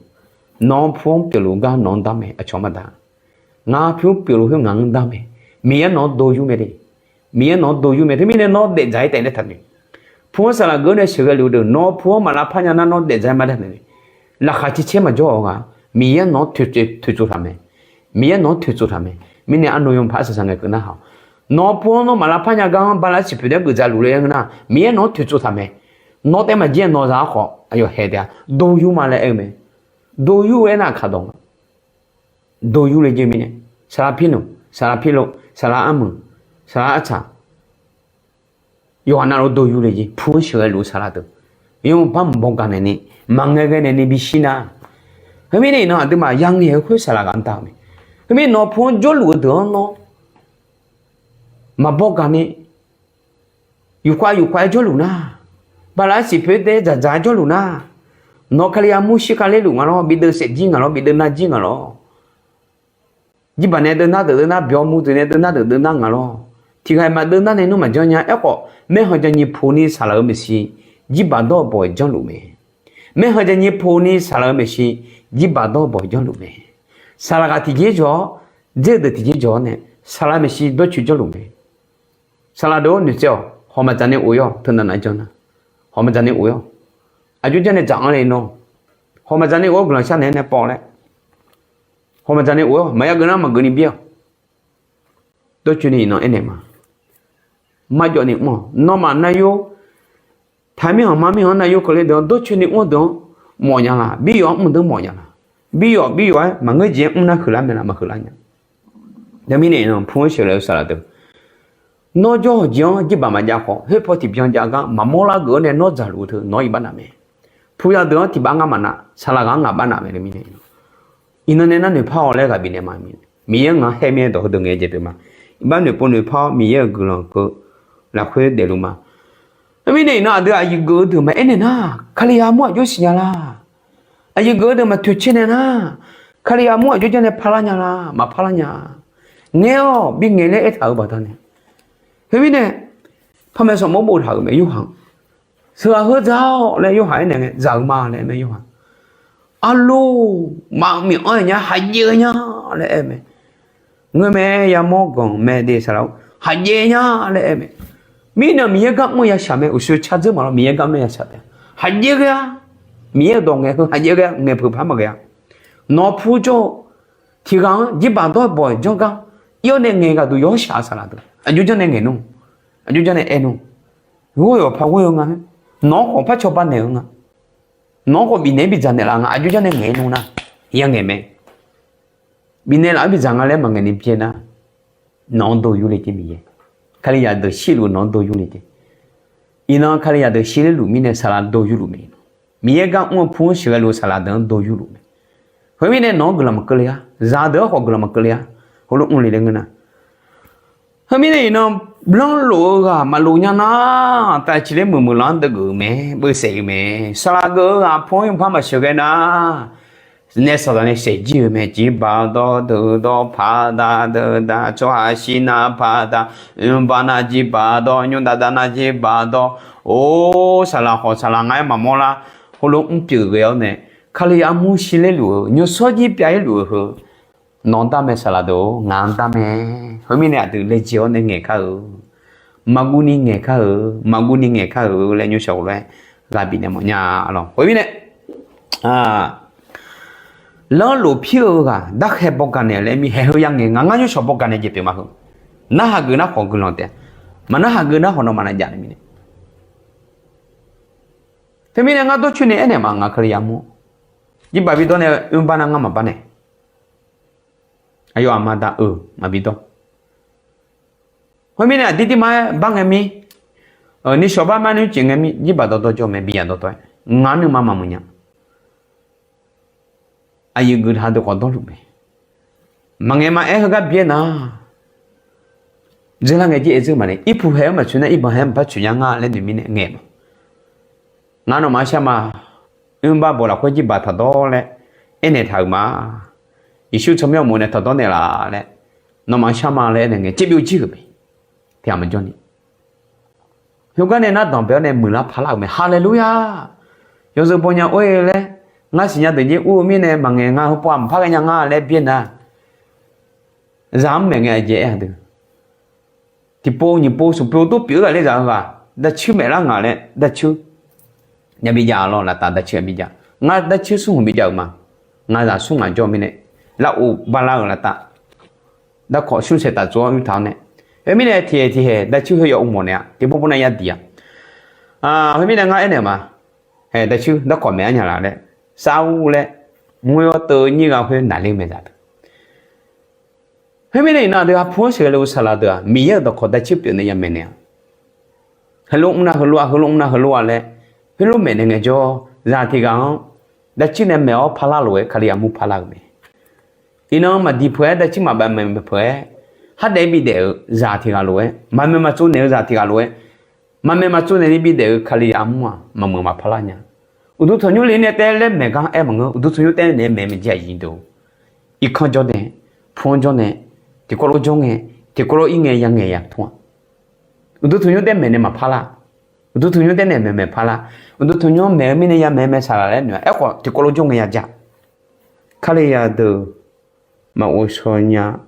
Nawq-anr pu-anr pyeufluf gar nawq-anr dar mae aqcawq maqdar. Ngaq-anr pu-anr pyeufluf khoer ngaq-anr dar mae. Miqyaer nawq-anr dov yur mae de. Miqyaer nawq-anr dov yur mae. Teumirnae nawr daefdzaq-ir taef laer taqnoeq. Pu-anr saqlaq geuf-awr nae sheuqghae luf-eu deuq nawr pu-anr maqlavpar nya nar nawr daefdzaq-ir ma da naeq. Laqkhaq caer caer maqjawr-awq ghaq, Miqyaer nawq-anr toeqtsov taq mae. Miqyaer nawq-anr toeqtsov taq mae. Mirnae arnav yawpaq arsaq saq ngae keuv narhaq-awq. Nawq-eu pu-anr nawr maqlavpar nya gar-anr bala siqpoeq taef-aer geufdzaq luf le-aer ngeur nar, Miqyaer nawq-anr toeqtsov taq mae. Nawr taef maqjir-aer nawq zaq-awr khawf aqyawf haeq taef-a. Doyur ma laer aer-eu mae. Doyur aernar kaqdawq nga. Doyur le jeq mirnae, saqlaq pirnmq, saqlaq pirlov, saqlaq armuiq, saqlaq artsaq, yawqghaq navluf doyur le jeq. Pu-anr sheuqghae luf-eu saqlaq deuq, yawmuiq par mq bawgaq naeqni, maqngae ghae naeqni bishir nar, khoermirnae iqnan aqduimaf yangaeq-eu khoer saqlaq ghaq-anr dar-eu mae. Khoermirnae nawq pu-anr jawrluf-eu deuq-anr nawr maqbawgaq ni, yufkhav yufkhav-aer jawrluf nar, bala siqpoeq taef-aer dzaqdzaq-aer jawrluf nar, nawq Kali armur shir khavler luf nga lawr, bi deuv saef jir nga lawr, bi deuv nar jir nga lawr. Jirbaq nae deuv nar deuq deuv nar, byawq muiq deuq nae deuv nar deuq deuv nar nga lawr. Tiqghaq-iq maqdeuv nar nae nmr maqjanr nya. Aerkhawf, maerhanq ja nyiq poq ni saqlaq-euq maeqshi, jirbaq dawr-eu bawq-iq janrluf mae. Maerhanq ja nyiq poq ni saqlaq-euq maeqshi, jirbaq dawr-eu bawq-iq janrluf mae. Saqlaq ghaq tiqjeq jawq-awr, dzer-eu deuq tiqjeq jawq-awr nae, saqlaq maeqshi dawrcoeq janrluf mae. Saqlaq deuq-or noeqtsaev-awq. Hawq maqdzaq ni of-ir-awq. Teunav nav janr nar, hawq maqdzaq ni of-ir-awq. Aqjox janr nae dzaq-anr le nawr, hawq maqdzaq ni of-awr guiqlanq shar naeq-aer nae pawv laer, hawq maqdzaq ni of-awr maqya geuf nar maqgeuf ni byaer-awq. Dawrcoeni iqnan aernaeq ma. Marjawv ni mr-awq. Nawmaf nar yor, taq mirkhanq mar mirkhanq-anr nar yor keuvle deuq-anr dawrcoeni mr-eu deuq-anr mawf nya laq? Biryawf-anr mr deuq mawf nya laq? Biryawf biryawf-aer maqngeur jeq-aer mr nar huiqlar mae laf? Maqhuiqlar nya. Teumirnae iqnan pu-anr sheuqghae-eu saqlaq deuq, nawr jawr-eu jeq-anr jirbaq maqjav khawf, khoerpaw tiqbyan jav gar maqmawr lar geuf-awr nae nawr dzaqluf-eu teu nawq-anr iqbax naf mae. Puqya deuq-anr tiqbax ngar maqnav, saqlaq ghaq-anr ngaq bax naf mae. Teumirnae iqnan, iqnan nae nar noeqpar-awq laer ghaq bifnaeq ma. Miqyaer ngaq-anr haer mir-aer dawq heudeuq ngaeq-aer jaeq pyeuf ma. Iqbax noeqpov noeqpar-awr Miqyaer-euq guiqlanq keuv lafkhoer daefluf ma. Khoermirnae iqnan aqdui aqyuif geuf-eu deuq maqaer naeq nar, Kali armur aqjox siqnya laq? Aqyuif geuf-eu deuq maqtoeqcae naeq nar, Kali armur aqjox janr nae parlar nya laq? Maqparlar nya. Ngaer-awq, bingaeq laer aertaq-euq baqdanae. Khoermirnae, panmaeq sanqbof boftaq-euq mae Yorhaq-anr. Sheuqghaq heu dzaq-awq laer Yorhaq aernaeq ngae, dzaq-eu ma laer aer mae Yorhaq. Arlor, maqmiq anr-aer nya, haqjaev-eu nya laer aer mae. Ngeurmae yamawr ganq mae de saqlaq-or, haqjaev nya laer aer mae. Mirnae Miqyaer gar mr-eu yashaq mae, uqshoe cardzeur maqlawr, Miqyaer gar mr-eu yashaq taef-a. Haqjaev ghae-a. Miqyaer-euq dawq ngae heu haqjaev ghae-a, ngaeqpeuq paq-aer maqghae-a. Nawq-eu pu jawr-eu tiqghaq-anr jirbaq dawr-eu bawq-iq janr gar, ir-awr nae ngaeq ghaq duq yawshaq-eu saqlaq deuq aqjox janr nae ngaeq nmr, aqjox janr nae aer nmr. Ghawr-eu yawqpaq ghoer-eu nga, nawq-anr khawf par cawba naeq-eu nga. Nawq-anr khawf bifnaeq-aer bidzaq naeqlaf nga, aqjox janr nae ngaeq nmr nar, yangaeq mae. Bifnaeq laf-aer bidzaq nga laer maqngaeq ni byaer nar, nawq-anr dov yur le jeq Miqyaer. Kalizaq deuq shirluf nawq-anr dov yur le jeq. Iqnan Kalizaq deuq shirler luf mirnae saqlaq dov yurluf mae. Miqyaer gar mr-eu pu-anr sheuqghae luf-eu saqlaq deuq-anr dov yurluf mae. Khoermirnae nawq-anr guiqlanq maqkeuv le-a, zaqdeuq-anr khawf guiqlanq maqkeuv le-a, heulof mr le laer ngeur nar. Khoermirnae iqnan blanr lof-eu ghaq maqlof nya nar, tav ciqler meuq meuq lanr deuv geuf-eu mae, beusaef-eu mae. Saqlaq geuf-eu ghaq pu-anr yawpar maqsheuqghae nar, nae saqdaq nae saef jir-eu mae. Jirbaq dawr deuq dawr paq daq deuq daq tsawrhaq shir nar paq daq, oerbar nar jirbaq dawr, nymr dav dav nar jirbaq dawr. Or, saqlaq khawf saqlaq nga-aer maqmawr lar, heulof mr pyeuf ghae-awr nae, Kali armur shirler luf-eu, nymrshawr jir pyav-ir luf-eu heu, nawq-anr dar mae saqlaq deuq-or, ngaq-anr dar mae. Khoermirnae aqdui laejae-awr nae ngaeq kar-eu, maqguv ni ngaeq kar-eu, maqguv ni ngaeq kar-eu laer nymrshaq ghoflof-aer ghaq bifnaeq mawfnya lawq. Khoermirnae, lanrlof pir-eu ghaq darkhae bawgaq naeq laer mir haeq heu yangaeq nga, ngar nymrshaq bawgaq naeq jeq pyeuf ma heu. Narhaq geuf nar khawf guiqlanq taef, maqnarhaq geuf nar khawf nawmaf nav jav nae mirnae. Teumirnae ngar dawrcoeni aernaeq ma, ngaq Kalizaq mur, jirbaq bidawr nae oerbar nar ngar maqbar nae. Aqyawf aqma da-euq maqbi dawr. Khoermirnae aqdir dirma-aer bar ngae mir, nishawq bar mar nymr cif ngae mir, jirbaq dawrdawr jawr mae, biyaq dawrdawr-aer ngar nuima maqmuiq nya. Aqyuif geuf taq deuq khawf dawrluf mae. Maqngaeq maqaer heugar byaer nar, dzeurlar ngae jir aer dzeur maqnae, irpuq haeq-anr maqtsoeq nar irbanq haeq-anr maqpar tsoeq nya nga laer noeq mirnae ngaeq ma. Ngar nawmaf-anr shar ma. Oerbar bawq lafkhoer jirbaq taqdawr laer aernaeq taq-euq ma. Yeqsur tsawrmyanr uqmov nae taqdawr naeqlaf laer, nawmaf-anr shar ma laer aernaeq ngae tserbyov jir-euq mae. Tiqghaq maqjawr ni, heugar nae nar danqbae-awr nae muiqlar parlar-euq mae. Haleluya! Yawzeu bawnya or-e laer, ngar siqnya deuq jir ur-eu mirnae maqngaeq nga, heupov-aq maqpar ghae nya nga laer byaer nar, zaq-anr maeq ngae aqjeq aer-a deuq. Tiqpov nyiq pov smq pov dawr pyeuf-eu ghaq ler zaq-eu ghaq, darcuir maeqlar ngaq laer darcuir nya bijav lawr, laftav darcuir nya bijav. Ngar darcuir smrhmq bijav-euq ma. Ngaq zaq smr ngaq jawr mirnae, lar of bar lar-euq laftav, darkawq smr saeq taf tsov-awr yurtaq-awr nae, khoermirnae tiqhaeq tiqhaeq daciq heu yawf uv mawf naeq-a, tiqpov pov nav yadiq-a. Khoermirnae ngar aernaeq ma, haeq daciq darkawq maeq-aer nya laf laer, sar ur laer, ngoer-awr teuv nyir gha khoer naqler maeqzaq deuq. Khoermirnae iqnan aqdui ha pu-anr sheuqghae le-eu saqlaq deuq-aq, Miqyaer-euq dawqkawq daciq pyeuf nae yamaeq naeq-a. Heulof mr nar heulof-a, heulof mr nar heulof-a laer, heulof maeqnaeq ngaejawr, zaq tiq ghaq-anr daciq nae maeq-awr parlar lof-aer Kalizaq mur parlar-euq mae. Iqnan maqdiq peuq-aer daciq maqbav maeq peuq-aer, hardaef-aer bidaef-euq zaq tiq ghaq lof-aer, maqmaeq maqtsov naeq-eu zaq tiq ghaq lof-aer, maqmaeq maqtsov naeq ni bidaef-eu Kalizaq armur-aq, maqmuiq maqparlar nya. Uqduq tanqnymr le nae taef-aer laer maeq gar aer maqngeur, uqduq tanqnymr taef-aer naeq-aer maeq maeq jav-iq deuq-or. Irkanr jawr nae, pu-anr jawr nae, tiqkawv lof jawr ngae, tiqkawv lof ir ngae ya ngaeq ya tmr-aq. Uqduq tanqnymr taef maeq nae maqparlar. Uqduq tanqnymr taef nae maeq maeq parlar. Uqduq tanqnymr maeq-eu mirnae ya maeq maeq saqlaq laer noeq-a. Aerkhawf tiqkawv lof jawr ngae ya ja. Kalizaq deuq maqghovshaw nya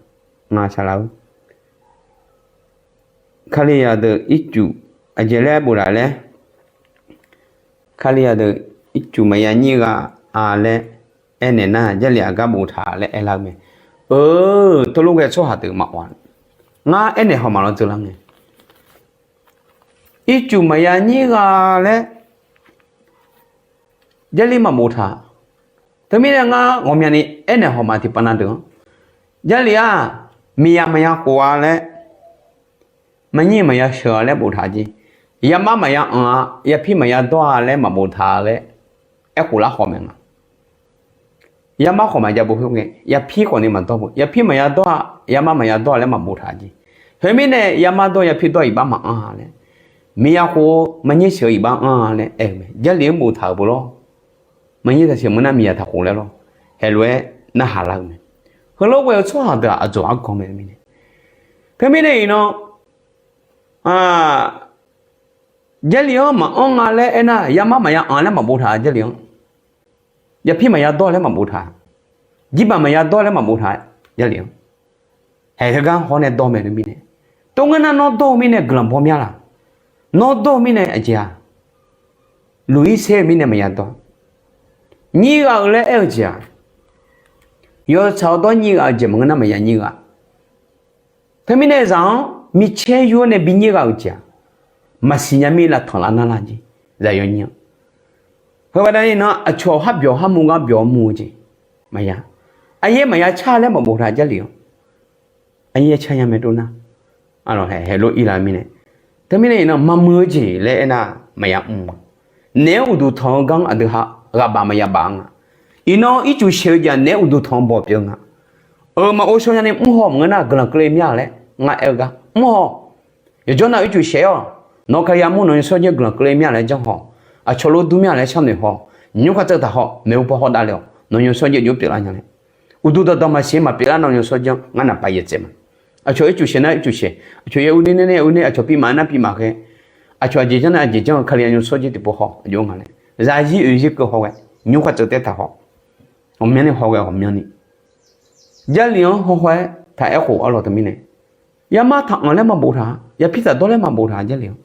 nga saqlaq-eu. Kalizaq deuq ircuf aqjeq laer boftaq laer, Kalizaq deuq ircuf maqya nyir gha-a laer aernaeq nar, Jarlif aqgar boftaq laer aerlar-eu mae. Eu, teulof ghae tsawrhaq deuq maqawq-a. Ngar aernaeq hawq maqlawr dzeurlar ngae, ircuf maqya nyir gha laer Jarlif maqboftaq. Teumirnae ngar ghawqmyani aernaeq hawq ma tiqpav na deuq-anr, Jarlif-aq, miqyaq maqya khof-a laer, maqnyir maqya sheuq-a laer boftaq jeq, yamar maqya anq-a, yapir maqya dawr-a laer maqboftaq laer aerkhof lar khawf mae nga. Yamar khawf maqjav bo khoerngae, yapir khawf ni maqdawr bo, yapir maqya dawr-a, yamar maqya dawr-a laer maqboftaq jeq. Khoermirnae yamar dawr yapir dawr iqbax maqanr-a laer, miqyaq khof maqnyir sheuq-eu iqbax anr-a laer aer-eu mae. Jarlif-anr boftaq-euq bo lawr. Maqnyir taqsheuq meuq nar miqyaq taqkhof laer lawr. Heulof-aer narhaq lar-eu mae. Heulof ghae-eu tsawrhaq deuq-aq aqdzawq arganq mae mirnae. Teumirnae iqnan Jarlif-anr maqanr nga laer aernar, yamar maqya anq laer maqboftaq Jarlif-anr. Yapir maqya dawr laer maqboftaq. Jirbaq maqya dawr laer maqboftaq Jarlif-anr. Haeq heugar hawr nae dawr mae teumirnae. Tov ngeur nar nawr dawr-eu mirnae guiqlanq baw mya laq. Nawr dawr-eu mirnae aqjeq-aq, luq-ir ser-eu mirnae maqya dawr. Nyir gha-eu laer aer-eu jeq-aq, yawtsaq-awr dawr nyir gha-eu jeq maqngeur nar maqya nyir gha. Teumirnae zaq-anr micaer yur-awr nae binyir gha-euq jeq-aq, maqsiq nya mir lavtanq lar nar lar jeq, zaq yawnyir-anr. Heu baqdanae iqnan aqcawq har byawq har mur gar byawq-awr mur-eu jeq maqya. Aqyaer maqya car laer maqboftaq Jarlif-anr. Aqyaer car nya mae dov nar, haeq lof ir la mirnae. Teumirnae iqnan maqmuiq-eu jeq laer aernar maqya mr-a. Naef-aer uqduq tanq-eu gar-anr aqdui ha ghaq baf maqya baf-a nga. Iqnan ircuf shaeq-eu jeq-aq naef-aer uqduq tanq-eu bawq pyeuf nga. Euq maqghov shaw nyani mr haw maqngeur nar guiqlanq keuvle mir-a laer ngar aer-eu gar mr haw. Yawqjawr nav ircuf shaeq-awq. Nawq-eu Kalizaq mur nawq nymr sawr jir guiqlanq keuvle mir-a laer janr haw. Aqcawq lof dur mir-a laer sharnoeq haw. Nymr khartseuv taq haw, maeqhu paw hawdav le-awq, nawq nymr sawr jir jov pyeuflar nya laer. Uqduq dawqdawq maqsiq maqpyeuf lar nawq nymr sawr jir-anr ngar naqpav yaeq tsaev ma. Aqcawq ircuf shaeq nar ircuf shaeq, aqcawq ya ur ner ner nar ya ur ner, aqcawq pimaf nar pimaf ghae, aqcawq aqjeq janr nar aqjeq janr-eu Kalizaq nymr sawr jir tiqpov haw aqjox nga laer zaqzir oeq zir keuv haw ghae, nymr khartseuv taer taq haw. Ghawqmyanrni haw ghae ghawqmyanrni. Jarlif-anr hawhaw-aer taq aerkhof arlawq teumirnae, yamar taqanq laer maqboftaq, yapir taqdawr laer maqboftaq Jarlif-anr.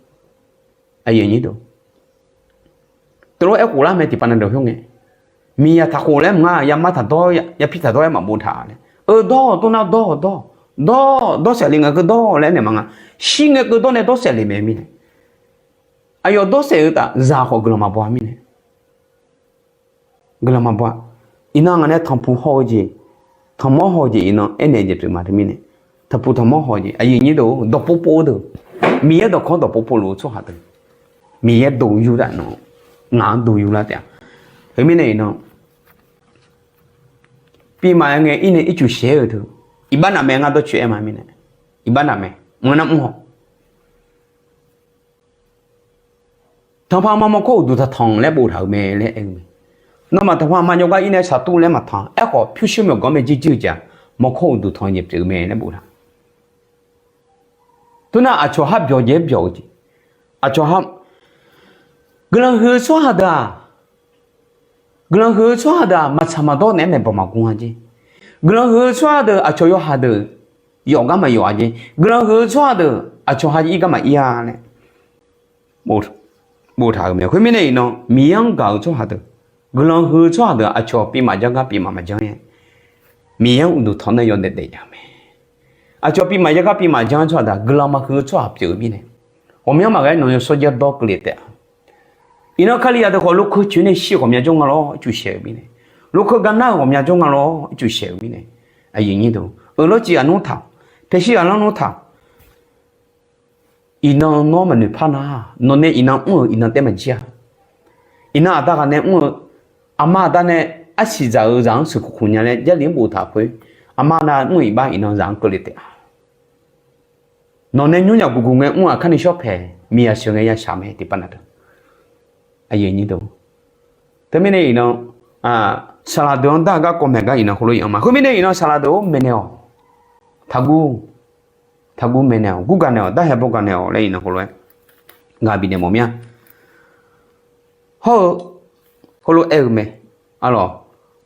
Aqyuif aqnyir deuq, teulof aerkhof lar mae tiqpav na deuq khoerngae, miqyaq taqkhof laer maqnga, yamar taqdawr yapir taqdawr-aer maqboftaq laer. Eu dawr-awq tov nar dawr-awq dawr, dawr dawrsaef le ngae keuv dawr laer aernaeq ma nga. Shir ngae keuv dawr nae dawrsaef le mae mirnae. Aqyawf dawrsaef-eu taf zaq khawf guiqlanq maqbaw-a mirnae. Guiqlanq maqbaw-a. Iqnan ngaq nae tanqpuq haw-eu jeq, tanqmawr haw-eu jeq iqnan aernaeq jeq pyeuf ma teumirnae. Tanqpuq tanqmawr haw-eu jeq aqyuif aqnyir deuq, dawqpov pov-eu deuq, Miqyaer dawqkawq-anr dawqpov pov luf-eu tsawrhaq deuq, Miqyaer dov yur taf nawq, ngaq-anr dov yur lar taef-a. Khoermirnae iqnan pimaf-aer ngae ir nae ircuf shaeq-aer-eu teu, iqbax naf mae ngar dawrcoeq-aer ma mirnae, iqbax naf mae, maqngeur nar mr haw. Tanqpaq ma mawrkawr uqduq taqtanq laer boftaq-euq mae laer aer-eu mae. Nawmaf tanqpaq ma jawrgar ir nae shaqtur laer maqtanq, aerkhawf pyurshuir myawqganq mae jirjir-eu jeq-aq, mawrkawr uqduq tanq jeq pyeuf-eu mae laer boftaq. Tov nar aqcawq har byawq jeq-aer byawq-eu jeq, aqcawq har guiqlanq huiq-eu tsawrhaq deuq-aq, guiqlanq huiq-eu tsawrhaq deuq-aq maqtsaq maqdawr naeq-aer maeqbawq maqgmr-a jeq. Guiqlanq huiq-eu tsawrhaq deuq aqcawq yawhaq deuq yawf gar maqyawf-a jeq. Guiqlanq huiq-eu tsawrhaq deuq aqcawq ha ir gar maqir-a laer boftaq-euq mae. Khoermirnae iqnan Miqyaer-anr gaq-eu tsawrhaq deuq, guiqlanq huiq-eu tsawrhaq deuq aqcawq pyeuf maqjanr gar pyeuf maqjanr-aer Miqyaer-anr uqduq tanq nae yawdaef daef nya-eu mae. Aqcawq pimaf yagar pimaf jan-eu tsawrhaq deuq-aq, guiqlanq maqhuiq-eu tsawrhaq pyeuf-eu mirnae, ghawqmyanr maqghae-aer nawq-eu yawshawr jar dawr keuvle taef-a. Iqnan Kali-aq deuq khawf, lorkeuv coeq nae shir-eu ghawqmya jawr nga lawr, ircuf shaeq-euq mirnae, lorkeuv gar nar-eu ghawqmya jawr nga lawr, ircuf shaeq-euq mirnae, aqyuif aqnyir deuq, euq lawr cif ghaq lanr taq-awq, paeqshir ghaq lanr taq-awq. Iqnan nawr maqnoeq par nar, nawq nae iqnan mr-euq iqnan taef maqjir-a. Iqnan aqda ghaq nae mr-eu, aqma aqda nae arsiq dzaq-eu zaq-anr sheuqkuq kuq nya laer Jarlif-anr boftaq khoer, aqma aqda mr-euq iqbax iqnan zaq-anr keuvle taef-a. Nawq nae nymr yaq guqguq ngae mr-aq, kharni shawr paeq miqyaq sheuq ngae ya shaq mae tiqpav na deuq. Teumirnae iqnan, saqlaq deuq-anr dar-eu garkawv maeq gar iqnan heulof-aer anr ma. Khoermirnae iqnan saqlaq deuq-or, maeqnaeq-awq. Taqguv, taqguv maeqnaeq-awq. Gurgaq naeq-awq. Darhae bawgaq naeq-awq laer iqnan heulof-aer ghaq bifnaeq mawf mir-a. Hawr-eu, heulof-aer aer-eu mae. Arlawq,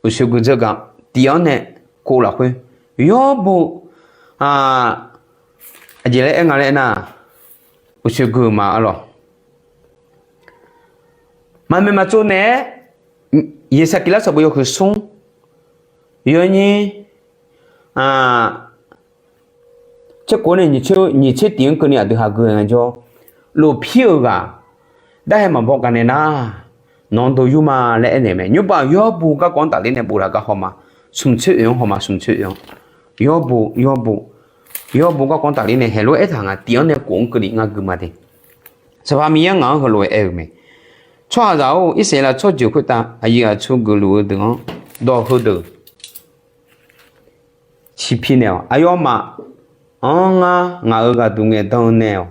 uqshoe gui dzeur ga, tif-anr nae kov lafkhoer, yawr bo, aqjeq laer aer nga laer aernar, uqshoe gui-eu ma arlawq. Maqmaeq maqtsov naeq-aer, Yeqsaqkiqlar sanqbof yawhuiq smr, yawnyir, tserkhof nae nyiq tser tif-anr keuvni aqdui haq gui-eu ngaejawr, lofpir-euq ghaq darhae maqbaw gaq naeq nar, nawq-anr dov yur ma laer aernaeq mae. Nymrpav yawr bo garkawv-anr tafler nae boftaq gar hawma, smq tsoer oeq-anr hawma, smq tsoer oeq-anr, yawr bo, yawr bo, yawr bo garkawv-anr tafler nae haeq lof-aer aertaq nga, tif-anr nae kof-anr keuvni ngar gui ma de. Sanqpaq Miqyaer ngaq-anr heulof-aer aer-eu mae. Tsawrhaqzaq-or, Irsaqleqlav tsawrjeuq khoertav aqyuif aqtsu geufluf-eu deuq-anr dawq heudeuq ciqpi naeq-awq. Aqyawfmaf-anr ngar ngaq-euq ghaqduq ngaeqdan-eu nae-awq.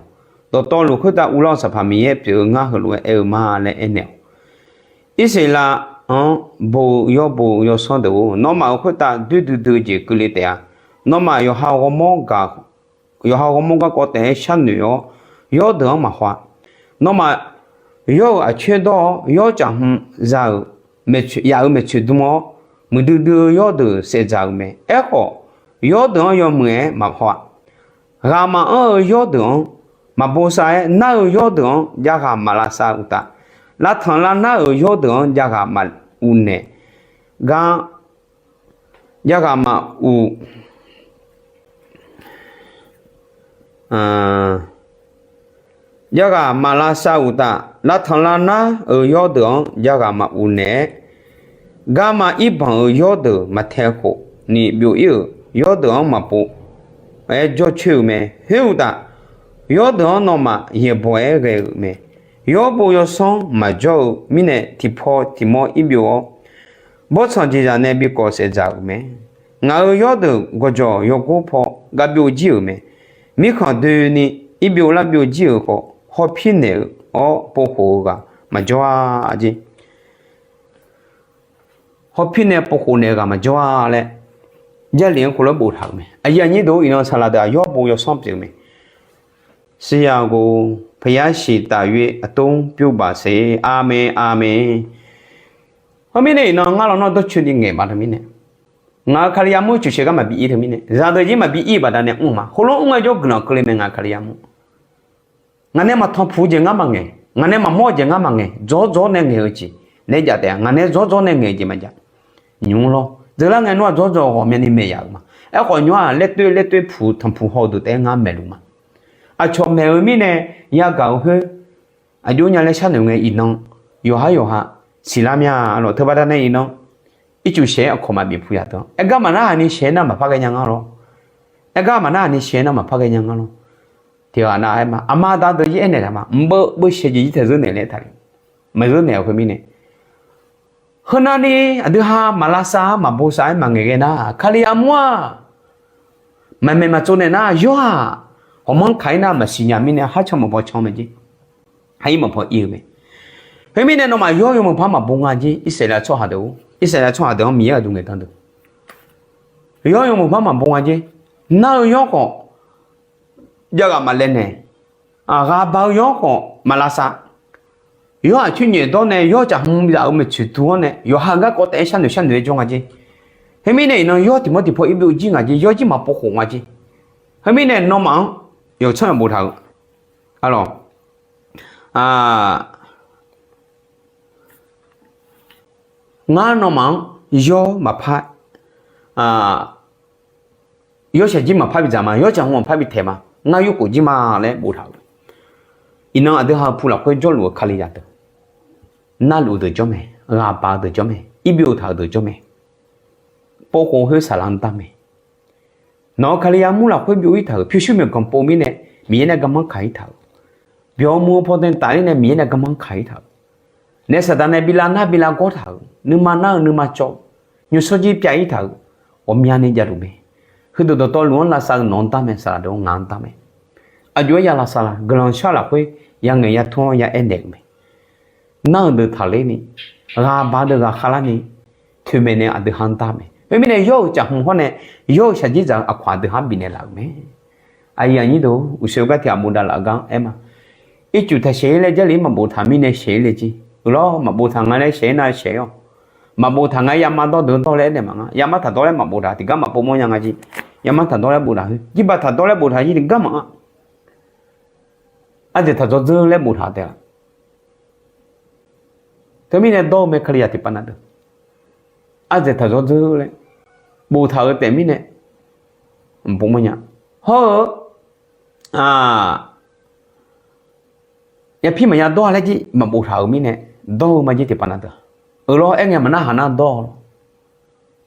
Dawqtawvluf khoertav uvlanr-eu Sanqpaq Miqyaer pyeuf-eu ngar heulof-aer aer-eu ma laer aernaeq-awq. Irsaqleqlav-anr bo-eu yawr bo-eu yawsanr deuq-or, nawmaf-euq khoertav doer duidui-eu jeq keuvle taef-a. Nawmaf yawqha ghawrmawr gaq yawqha ghawrmawr garkawv taef-aer sharnoeq-awr, yawrdeuq-anr maqhaw-a. Nawmaf yawr-euq aqcoer dawr-awr, yawr caf hmq za-euq, yaf-euq maeqtsoeq dm-awr, muiqdui dui-eu yawrdeuq saef dzaq-euq mae. Aerkhawf, yawrdeuq-anr yawmuiq-aer maqhaw-a. Ghaq maqanr-eu yawrdeuq-anr maqbosav-aer, nar-eu yawrdeuq-anr javghaq maqlavsav uqtaf, lavtanq lavnar-euq yawrdeuq-anr javghaq maquvnaeq gar, javghaq maqu javghaq maqlavsav uqtaf, lavtanq lavnar-euq yawrdeuq-anr javghaq maquvnaeq-aer, garma irbanq-euq yawrdeuq maqtae khof ni byov-ir-euq yawrdeuq-anr maqpov-aer jawrcoer-euq mae. Khoeruqtaf, yawrdeuq-anr nawmaf yaeqbawq-aer ghae-euq mae. Yawr bo yawsanr maqjawr-eu mirnae, tiqpaw tiqmawr ir byov-awr, bawrtsanq jeqzaq nae bi kawv saef dzaq-euq mae. Ngaq-euq yawrdeuq gawqjawq yawgor paw gar byov jir-euq mae. Mirkhanq doeni ir byov lar byov jir-euq khawf, hawpir naeq-awr povkhof-eu ghaq maqjawr-a jeq. Hawpir nae povkhof naeq-eu ghaq maqjawr-a laer, Jarlif-anr khoerlof boftaq-euq mae. Aqyuif aqnyir deuq-or, iqnan saqlaq deuq-aq yawr bo yawsanr pyeuf-eu mae. ဆရာကို ဘုရားရှိ သာ၍ အသုံးပြုပါစေ။ အာမင်၊ အာမင်။ Heumirnae iqnan ngar lawnmr dawrcoeni ngaeq baf teumirnae, ngaq-euq Kalizaq mur-eu coqsaeq gar maqbi ir teumirnae, zaqdeuq jir maqbi ir-eu baqdanae mr-eu ma. Khoerlof mr-aer jawrguiqlanq keuvle mae, ngaq-euq Kalizaq mur. Ngaq nae maqtanqpuq-eu jeq ngar maqngaeq, ngaq nae maqmawr-eu jeq ngar maqngaeq, dzawrdawr nae ngaeq-eu jeq nae jav taef-a. Ngaq nae dzawrdawr nae ngaeq-eu jeq maqjav. Nymq-mr lawr, dzeurlar ngae nmr-aq dzawrdawr ghawqmyani maeq yaf-euq ma. Aerkhawf nymr-aq laer toer laer toer puq tanqpuq haw-eu deuq taef-aer ngar maeqluf ma. Aqcawq maeq-eu mirnae yagaq-eu khoer aqjox nya laer sharnoeq ngae iqnan, yawqhar yawqha siqlar mya lawq. Teubaqda nae iqnan, ircuf shaeq-aer aqkawq maqbif puq yaq deuq-anr, aer gar maqnar haq ni shaeq-aer nar maqpar ghae nya ngar lawr. Aer gar maqnar haq ni shaeq-aer nar maqpar ghae nya ngar lawr. Tiqghaq nav-aer ma, aqma aqda deuq jir aernaeq taq ma, mqbeuv beuv shaeq jeq jir taeq zeur naeq laer taq le. Maqzeur naeq-eu khoermirnae, heunav ni aqdui ha maqlavsav-ar maqbosav-aer maqngaeq ghae nar, Kalizaq mur-aq, maqmaeq maqtsov naeq nar yawr-aq, ghawqmanr kaq-ir nar maqsiq nya mirnae, harcan maqbaw can mae jer. Aqyir maqbaw ir-eu mae. Khoermirnae nawmaf yawr yawmuiq par maqbo nga jer, Irsaqleqlav tsawrhaq deuq-or, Irsaqleqlav tsawrhaq deuq-anr Miqyaer aqdui ngaeqdan deuq, yawr yawmuiq par maqbo nga jer. Nar-eu yawr khawf, javghaq maqlaenaeq, ghaq ba-eu yawr khawf maqlavsav. Yawr aqcoer nyaef dawr nae yawr caf hmq zaf-euq maeqtsoeq dm-anr nae yawqha garkawv taef-aer sharnoeq sharnoeq-aer jawr nga jer. Khoermirnae iqnan yawr tiq mawr tiqpaw ir byov jir nga jer, yawr jir maqpov khof nga jer. Khoermirnae nawmaf-anr yawqtsanr yawq boftaq-euq, arlawq, ngar nawmaf-anr yawr maqpar, Yawshaq jir maqpar bidzaq ma, yawshaq hmq maqpar bitaeq ma, ngar yurkhof jir ma laer boftaq-euq. Iqnan aqdui ha-eu pu lafkhoer jawrluf-eu Kalizaq deuq, narluf deuq jawr mae, ghaqbaq-eu deuq jawr mae, irbyov taq-euq deuq jawr mae, povkhof khoer saqlaq-anr dar mae. Nawq-euq Kalizaq mur lafkhoer byov-ir taq-euq, pyurshuir myawqganq pov mirnae Miqyaer nae garmanr kaq-ir taq-euq, byawq muv-eu pawdae tafler nae Miqyaer nae garmanr kaq-ir taq-euq, naef saqdaq nae bi lavnar bi lavgawr taq-euq, nuima nar-eu nuima cawv-eu, nymrshawr jir pyav-ir taq-euq, ghawqmyani javluf mae. Heudeuq dawqtawvluf-anr lavsav-eu nawq-anr dar mae, saqlaq deuq-anr ngaq-anr dar mae. Aqjox-aer ya lavsav la, guiqlanq shar lafkhoer ya ngaeq ya tmr-anr ya aernaeq-euq mae. Nar-eu deuq taqler ni, ghaqbaq deuq ghaqkhav larni, toeqmaeq nae aqdui ha-anr dar mae. Khoermirnae yawr-euq caf hmq hawr nae, yawr-euq shaqjir dzaq-eu aqkawq aqdui ha-anr bifnaeq laf-euq mae. Aqyuif aqnyir deuq, uqshoe gar tiq ghaq bofdaq laf-eu gar aer ma. Ircuf taq shaeq-ir laer Jarlif maqboftaq mirnae shaeq-ir le jir. Euq lawr, maqboftaq nga laer shaeq-ir nar shaeq-ir-awq. Maqboftaq nga-aer yama dawr deuq dawr laer aernaeq maqnga. Yama taq dawr laer maqboftaq tiqgar maqpov mawrnya nga jir. Yama taq dawr laer boftaq-eu, jirbaq taq dawr laer boftaq jir tiqgar maqnga. Ardzaeq taq dzawr dzeur laer boftaq taef-a. Teumirnae dawr-eu mae Kalizaq tiqpav na deuq. Ardzaeq taq dzawr dzeur laer boftaq-eu taef mirnae, maqpov mawrnya. Hawr-eu, yapir maqya dawr-a laer jir maqboftaq-euq mirnae, dawr-eu ma jir tiqpav na deuq. Euq lawr, aerngae maqnarhaq nar dawr-a lawr.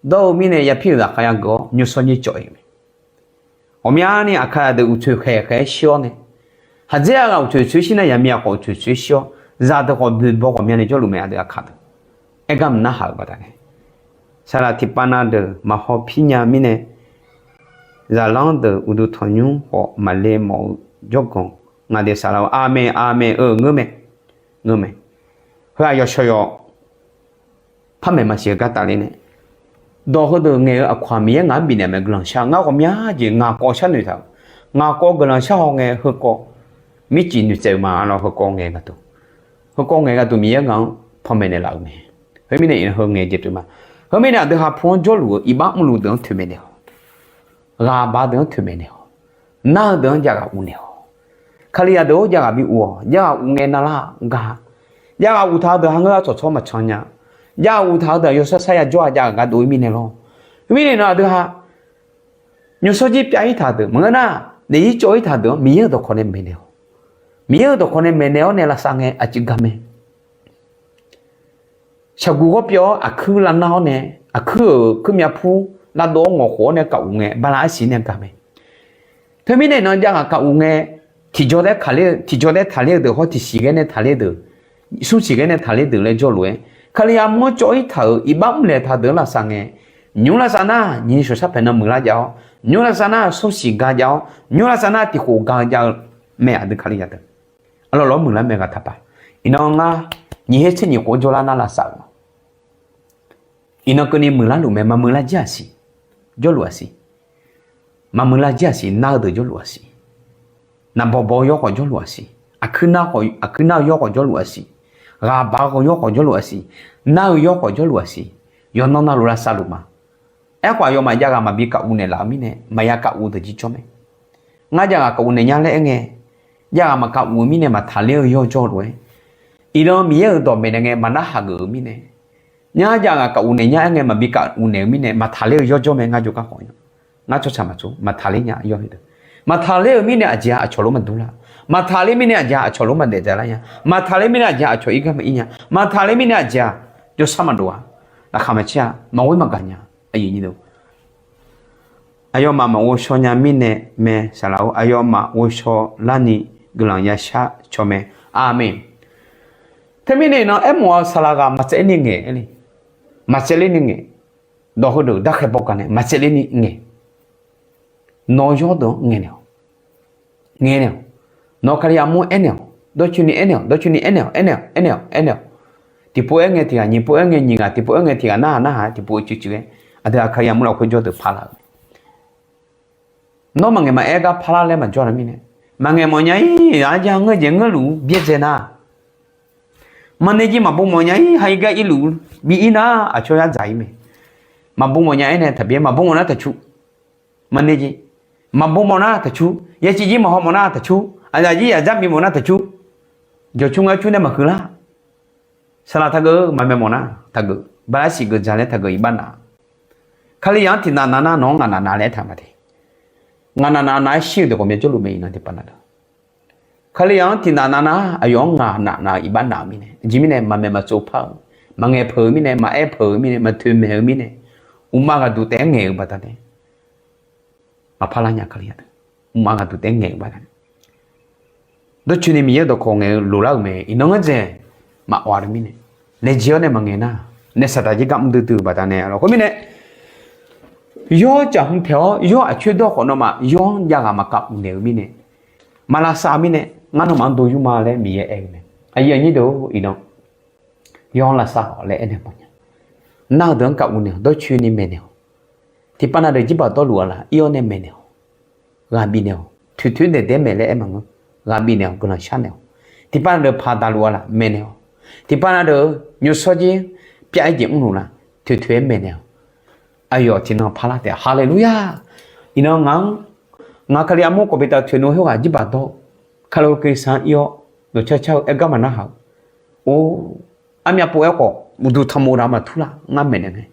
Dawr-eu mirnae yapir-euq zaqkhav yageuf-awr nymrshawr nyir cawv-ir mae. Ghawqmyani aqkaq deuq uqtoeq khaeq khaeq-aer shir-awr nae, haqdzer-aq ghaq uqtoeq tsoeq shir nar yaqmiq aqkawq uqtoeq tsoeq shir-awr, zaqdeuq khawf boeqbaw ghawqmyani jawrluf mae, aqdui aqkaq deuq. Aergar maqnarhaq-euq baqdanae, saqlaq tiqpav na deuq maqhaw pir nya mirnae, zaqlanr deuq uqduq tanqnymr khawf maqle mawf-eu jawrganq, ngaq deuq saqlaq-eu aqmeq aqmeq-eu ngeur mae, ngeur mae. Heu-aq yawqshawq yawq par maeq maqsiq-eu gar tafler nae, dawq heudeuq ngaeq-eu aqkawq-aq Miqyaer ngaq-anr bifnaeq mae, guiqlanq shar ngar ghawqmya jeq ngaq kawv sharnoeq taq-euq, ngaq kawv guiqlanq shar haw ngae heukawv mircif noeqtsaev-eu ma lawr, heukawv ngaeq gharduq, heukawv ngaeq gharduq Miqyaer ngaq-anr panmaeq naeqlaf-euq mae. Khoermirnae iqnan heu ngaeq jeq pyeuf ma. Heumirnae aqdui ha pu-anr jawrluf-eu iqbax mrluf deuq-anr toeqmaeq naeq-awq. Ghaqbaq deuq-anr toeqmaeq naeq-awq. Nar-eu deuq-anr javghaq uv naeq-awq. Kalizaq deuq-or javghaq bi uv-awq. Javghaq uv ngae navlar-aq ga. Javghaq uv taq-eu deuq ha ngeur-a tsawqtsawr maqcan nya. Javghaq uv taq-eu deuq-aq yawshawr shar ya jawr-a javghaq gar dov-ir mirnae lawr. Khoermirnae iqnan aqdui ha nymrshawr jir pyav-ir taq deuq maqngeur nar, daefzir cawv-ir taq deuq-anr Miqyaer-euq dawqkawq nae maeqnaeq-awq. Miqyaer-euq dawqkawq nae maeqnaeq-awr nae lavsav ngae aqcuiv ga mae. Shaqguq ghawr pyaev-awr aqkuir lavnar-awr nae, aqkuir-euq kuirmyav pur lavdov-awr ngawqkhof-awr nae kaq uv ngae bala arsiq nae ga mae. Teumirnae iqnan javghaq kaq uv ngae, tiqjaw taef-aer kaqler-eu, tiqjaw taef-aer taqler-eu deuq hawr tiqsiq ghae nae taqler deuq, smrsiq ghae nae taqler deuq laer jawrluf-aer, Kalizaq mr-anr cawv-ir taq-euq iqbax mrlaeq taq deuq-anr lavsav ngae, nymr lavsav nar nyiq shawqshar paeq nan muiqlar jav-awr, nymr lavsav nar smrsiq ga jav-awr, nymr lavsav nar tiqkhof ga jav-eu mae, aqdui Kalizaq deuq. Arlawr lawr muiqlar mae ghaq taqpaq. Iqnan ngar nyiq her tser nyiq khof jawrlar nar lavsav-euq ma. Iqnan keuvni muiqlar luf mae, maqmuiqlar jir-aq siq, jawrluf-aq siq. Maqmuiqlar jir-aq siq, nar-eu deuq jawrluf-aq siq. Naqbawq bawq-eu yawr khawf jawrluf-aq siq. Aqkuir nar-eu yawr khawf jawrluf-aq siq. Ghaqbaq-eu khawf yawr khawf jawrluf-aq siq. Nar-eu yawr khawf jawrluf-aq siq. Yawqnan navluf lavsav luf ma. Aerkhawf aqyawfmaf javghaq maqbi kaq uv naeqlaf-eu mirnae maqya kaq uv deuq jir jawr mae. Ngar javghaq kaq uv naeq nya laer aer ngae, javghaq maqkaq uv-eu mirnae maqtaqler-eu yawr jawr lof-aer, iqnan Miqyaer-euq dawq maeqnaeq ngae maqnarhaq geuf-eu mirnae, ngar javghaq kaq uv naeq nya aer ngae maqbi kaq uv naeq-eu mirnae maqtaqler-eu yawr jawr mae. Ngar jawrgar khawf nya, ngar tsawrshaq maqtsov maqtaqler nya yawr heudeuq. Maqtaqler-euq mirnae aqjeq-aq aqcawq lof maqdur lar. Maqtaqler mirnae aqjeq-aq aqcawq lof maqdaef dzaelar nya. Maqtaqler mirnae aqjeq-aq aqcawq irgar maqir nya. Maqtaqler mirnae aqjeq-aq jawrshar maqdov-a. Laqkhaq maqcaer-a, maqghoer maqgaq nya. Aqyuif aqnyir deuq, aqyawfmaf maqghovshaw nya mirnae mae saqlaq-or, aqyawfmaf ghovshaw larni guiqlanq yashar caw mae. Aqmeq. Teumirnae iqnan aermawf-eu saqlaq ghaq maqtsaevler ni ngaeq aer le. Maqtsaevler ni ngaeq. Dawq heudeuq darkhaeq bawgaq nae maqtsaevler ni ngaeq. Nawq-eu yawr deuq-anr ngaeqnaeq-awq. Ngaeqnaeq-awq. Nawq-eu Kalizaq mur aernaeq-awq. Dawrcoeni aernaeq-awq. Dawrcoeni aernaeq-awq. Aernaeq-awq. Aernaeq-awq. Aernaeq-awq. Tiqpov aer ngae tiq ghaq, nyiq pov aer ngae nyiq ghaq, tiqpov aer ngae tiq ghaq, narhaq narhaq-aer tiqpov-eu cuiv cuiv-aer, aqdui-aq Kalizaq mur lafkhoer jawr deuq par laf-euq mae. Nawr maqngaeq maqaer gar parlar laer maqjawr-a mirnae, maqngaeq mawf nya-ir, aqja ngeur jeq ngeurluf-ur byaerdzae nar, maqnae jir maqbov mawf nya-ir, ha-ir gar irluf bi ir nar aqcawq yar dzaq-ir mae. Maqbov mawf nya-aer nae taqbyaer, maqbov mawf nar taqcur. Maqnae jir, maqbov mawf nar taqcur. Yaciv jir maqhaw mawf nar taqcur. Aqzaf jir yaqdzar bi mawf nar taqcur. Jawqcur ngar cur nae maqhuiq lar. Saqlaq taqgeuf-eu maqmaeq mawf nar taqgeuf. Bala arsiq geuf dzaq laer taqgeuf iqbax naf. Kalizaq-anr tiqnav nav nar nawq-anr ngaq naf nav laer aertaq ma de. Ngaq navnav nav-aer shir-eu deuq ghawqmya jawrluf mae iqnan tiqpav navluf. Kalizaq-anr tiqnavnav nav aqyawf-anr ngaq navnav iqbax nav-eu mirnae, aqjeq mirnae maqmaeq maqtsov par-eu, maqngaeq peuq-eu mirnae, maqaer peuq-eu mirnae, maqtoeq maeq-eu mirnae, uqmav ghaqduq taef-aer ngaeq-eu baqdanae maqpar lar nya Kalizaq deuq. Uqmav ghaqduq taef-aer ngaeq-eu baqdanae dawrcoeni Miqyaer-eu dawqkawq ngaeq-eu loqlar-euq mae. Iqnan-anr dzaeq maqawq-a deuq mirnae, laejae-awr nae maqngaeq nar, naef saqdaq jir gar mr duidui-euq baqdanae lawr. Khoermirnae, yawr caf hmq taeq-awr yawr aqcoer dawr khawf nawmaf yawr-anr jav ghaq maqkav uqnaeq-eu mirnae, maqlavsav-eu mirnae, ngar nawmaf-anr dov yur ma laer Miqyaer aer-eu mae. Aqyuif aqnyir deuq-or, iqnan yawr-anr lavsav-awq laer aernaeq mawf nya. Nar-eu deuq-anr kav uqnaeq-awq, dawrcoeni maeqnaeq-awq. Tiqpav navluf jirbaq dawrluf-a laf ir-awr nae maeqnaeq-awq. Ghaq bifnaeq-awq. Toeqtoeq daef daef-aer maeq laer aer maqngeur. Ghaq bifnaeq-awq, guiqlanq sharnaeq-awq. Tiqpav navluf paq daqluf-a laf maeqnaeq-awq. Tiqpav navluf nymrshawr jir pyav-aer jeq mrluf laf toeqtoeq-aer maeqnaeq-awq. Aqyawf tiqnan parlar taef-a. Haleluya! Iqnan ngaq-anr, ngaq Kali armur kawv bitav toeqnov khoerghaq jirbaq dawr-eu, Kali keuv sar-anr ir-awr, dawqcar car-eu aer gar maqnarhaq-eu, or, armyav pov-aer khawf uqduq tanqmof daq maqtur lar ngar maeqnaeq ngae.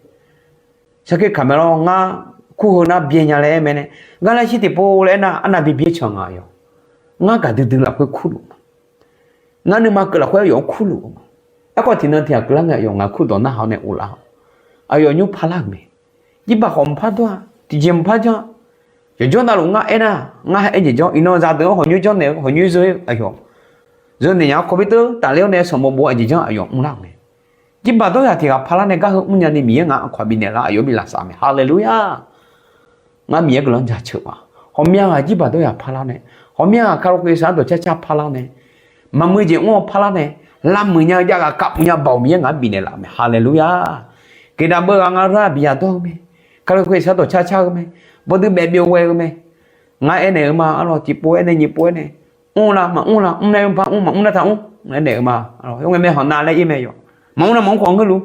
Sarkir kaq mae lawr, ngar kur heu nar byae nya laer aer mae nae, gar lar shir tiqpov laer aernar arnav bi byaer can nga yawq. Ngar gaqdui dui lafkhoer kurluf ma. Ngar nuima keuv lafkhoer aqyawf-anr kurluf-eu ma. Aerkhawf tiqnan tiq ghaq keuvlar ngae aqyawf ngaq kurdawq narhaq-awr nae uvlar-awq. Aqyawf nymr parlar-euq mae. Jirbaq khawf maqpar dawr-a, tiqjeq maqpar janr-a. Yawqjawr navluf ngar aernar, ngar aer jeq janr, iqnan zaqdeuq-anr hawq nyoer janrnaeq-eu hawq nyoer zeu-ir aqyawf. Zeu naeq nya-anr kawv bi teu tafler-awr nae sanqbof bof-eu aqjeq janr aqyawf mrlar-euq mae. Jirbaq dawr yaq tiq ghaq parlar nae gar heu mrnya ni Miqyaer ngaq-anr kawq bifnaeq lar aqyawf bi lavsav mae. Haleluya! Ngar Miqyaer guiqlanq jaceuq ma. Ghawqmya ghaq jirbaq dawr yaq parlar nae, ghawqmya ghaq Kali keuv sar-anr dawqcar car parlar nae, maqmuiq jeq mr-awr parlar nae, lavmuiq nya-eu jav ghaq kavmuiq nya baoq Miqyaer ngaq-anr bifnaeq laf-euq mae. Haleluya! Geqdaq beuv ghaq nga lar biyaq dawr-eu mae. Kali keuv sar dawqcar car-eu mae. Bawduv baef byov ghae-eu mae. Ngar aernaeq-eu ma arlawr, tiqpov aernae nyiq pov aernae, mrlar maqmr lar, mr nar yawpar mr, maqmr nar taq mr laer naeq-eu ma. Arlawr, yawr ngae mae hawq nav laer ir mae yawq. Maqmr nar maqmr khawf ngeurluf.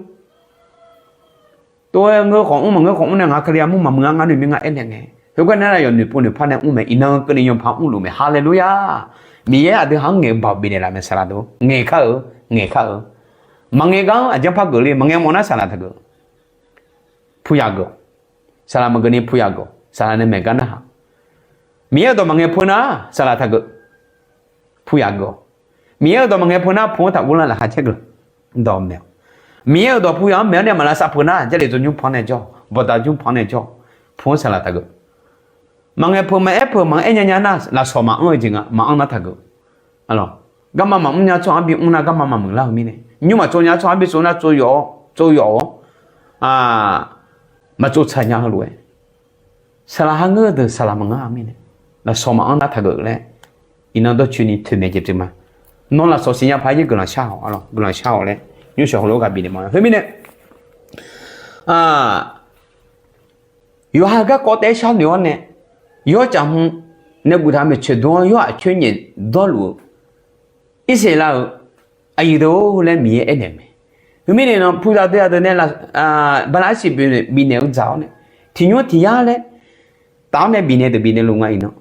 Tov-aer ngeur khawf mr, maqngeur khawf mr nae ngaq Kali armur maqmuiq-a ngar noeq mir ngar aernaeq ngae. Khoergar nar aqyawf noeqpov noeqpar nae mr mae, iqnan keuvni yawpar mrluf mae. Haleluya! Miqyaer aqdui haq-anr ngaeq-eu baoq bifnaeq laf mae saqlaq deuq. Ngaeq kar-eu, ngaeq kar-eu. Maqngae gar-anr aqjanr par geuf le, maqngae mawf nar saqlaq taqgeuf. Puyaq geuf-awq. Saqlaq maqgeuf ni puyaq geuf-awq. Saqlaq nae maeq gar narhaq. Miqyaer-euq dawq maqngae peu nar saqlaq taqgeuf. Puyaq geuf-awq. Miqyaer-euq dawq maqngae peu nar pu-anr taqguv lar laqkhaq caer geuf. Dawq maeq-awq. Miqyaer-euq dawq puyaq-anr maeq-awr nae maqlavsav peu nar, Jarlif dzaw nymr pan-anr nae jawr, bawqda nymr pan-anr nae jawr, pu-anr saqlaq taqgeuf. Maqngae peu maqaer peuq maqaer nya nya nar lafsawq maqanr-eu jeq nga, maqanr nar taqgeuf. Alawq, garma maqmr nya tsawrhaq-anr bimr nar garma maqmuiq lar-eu mirnae, nymr maqtsov nya tsawrhaq-anr bitsov nar tsov yawf-awr, tsov yawf-awr, maqtsov tsaq nya heulof-aer, saqlaq ha ngeur-eu deuq saqlaq maqngeur-a mirnae, lafsawq maqanr nar taqgeuf laer, iqnan dawrcoeni toeqmaeq jeq pyeuf ma. Nawr lafsawq siqnya paq-aer guiqlanq shar-awq, guiqlanq shar-awq laer, nymrshawq heulof-aer ghaq bifnaeq ma. Khoermirnae, yawqha-euq garkawv taef-aer sharnoeq-awr nae, yawr caf hmq nae guftaq maeqtsoeq dm-anr yawr aqcoer nyaef dawrluf-eu Irsaqleqlav-euq aqyuif deuq-or laer Miqyaer aernaeq-eu mae. Khoermirnae nan puzaq deuq-aq deuq nae bala arsiq bifnaeq-eu dzaq-awr nae, tiqnymr tiq yar laer taf-awr nae bifnaeq deuq bifnaeq luf nga iqnan.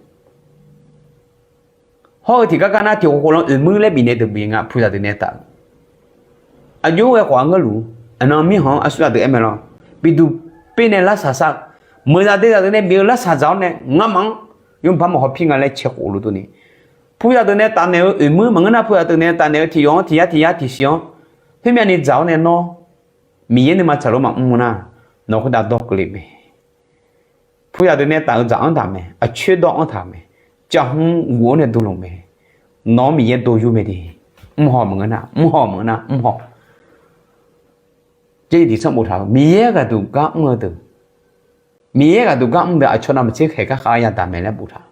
Hawr-eu tiqgar gar nar tiq khof khof lan oeq muir laer bifnaeq deuq bif nga puzaq deuq nae taf-eu. Aqjox-aer khawf-a ngeur luf-ur. Aqnan mirkhanq-anr aqsur zaq deuq aer mae lawr, biduq per nae larsaq sar-eu, meuq zaq deuq zaq deuq nae bif-eu larsaq dzaq-awr nae ngamaf-anr yawmuiq par maqhaw pir nga laer cae khof luf durni, puzaq deuq nae tafnaeq-eu oeq muir maqngeur nar puzaq deuq nae tafnaeq-eu tiq yawf-anr tiq yar tiq yar tiq siq-anr khoermyavni dzaq-awr nae nawr Miqyaer nuima tsaqlof maqmr nar, nawq khoertav dawr keuvle mae. Puzaq deuq nae taf-eu dzaq-anr daq mae, aqcoer dawr-anr taq mae, caf hmq guf-awr nae dovluf mae. Nawq-anr Miqyaer dov yur mae de. Mr haw maqngeur nar mr haw, maqngeur nar mr haw. Jarlif tiqsanr boftaq-eu Miqyaer ghaqduq gar mr-eu deuq, Miqyaer ghaqduq gar mr deuq aqcawq navmaqtser khaeq gar khav-aer yadaq mae laer boftaq.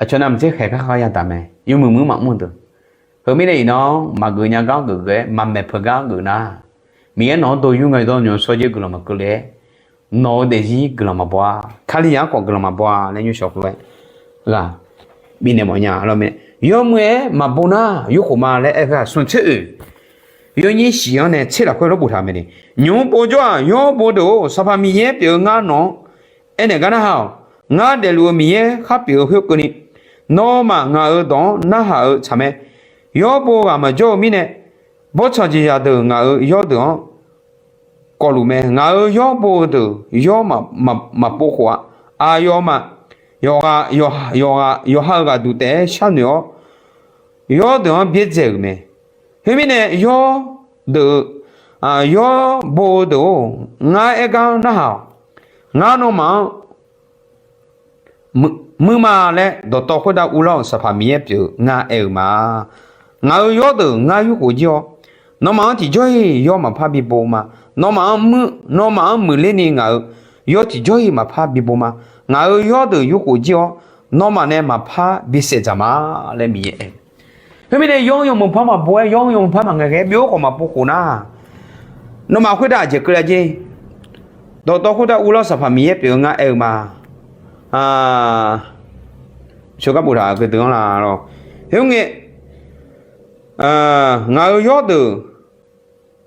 Aqcawq navmaqtser khaeq gar khav-aer yadaq mae, yawmuiq muir maqmr-eu deuq. Heu mirnae iqnan maqgeuf nya gar geuf-aer maqmaeq peuq gar geuf nar, Miqyaer nawq-anr dov yur ngae dawr nymq shawr jir guiqlanq maqkeuv le-aer, nawq-eu daefzir guiqlanq maqbaw-a, Kalizaq-anr khawf guiqlanq maqbaw-a laer nymr shawq khof-aer ghaq bifnaeq mawf nya. Yawmuiq-aer maqbaw nar yurkhof ma laer aer-eu-aq smq tser oeq yawnyir shiq-anr nae tser lafkhoer lawr boftaq mae ni, nymq-mr pov jawr-aq yawr bo deuq-or, Sanqpaq Miqyaer pyeuf-eu ngar nawq-anr aernaeq gar narhaq-awq. Ngar daefluf-eu Miqyaer khar pyeuf-eu khoerkeuvni, nawmaf ngaq-euq dawq-anr narhaq-eu tsaq mae. Yawr bo ghaq maqjawr-eu mirnae, bawrtsanq jeqzaq deuq ngaq-euq yawr deuq-anr kawvluf mae. Ngaq-euq yawr bo-eu deuq yawr maqpov khof-a. Aqyawfmaf yawqghaq, yawqha-euq ghaqduq taef-aer sharnoeq-awr, yawrdeuq-anr byaerdzae-euq mae. Khoermirnae, yawrdeuq, yawr bo-eu deuq-or, ngar aer gar narhaq-awq. Ngar nawmaf-anr muir ma laer dawqtawv khoertav uvlanr-euq Sanqpaq Miqyaer pyeuf-eu ngar aer-eu ma. Ngaq-euq yawrdeuq ngar yurkhof jir-awr, nawmaf-anr tiqjawr-iq yawr maqpar bibo ma. Nawmaf-anr muir, nawmaf-anr muiqler ni ngaq-euq yawr tiqjawr-iq maqpar bibo ma. Ngaq-euq yawrdeuq yurkhof jir-awr, nawmaf nae maqpar bisaef dzaq ma laer Miqyaer aer. Khoermirnae, yawr-anr yawmuiq par maqbo-aer, yawr-anr yawmuiq par maqngaeq ghae byov-awr khawf maqpov khof nar, nawmaf khoertav aqjeq keuvle jer. Dawqtawv khoertav uvlanr-eu Sanqpaq Miqyaer pyeuf-eu ngar aer-eu ma. Sawrgar boftaq-eu deuq-anr la lawr. Khoerngae, ngaq-euq yawrdeuq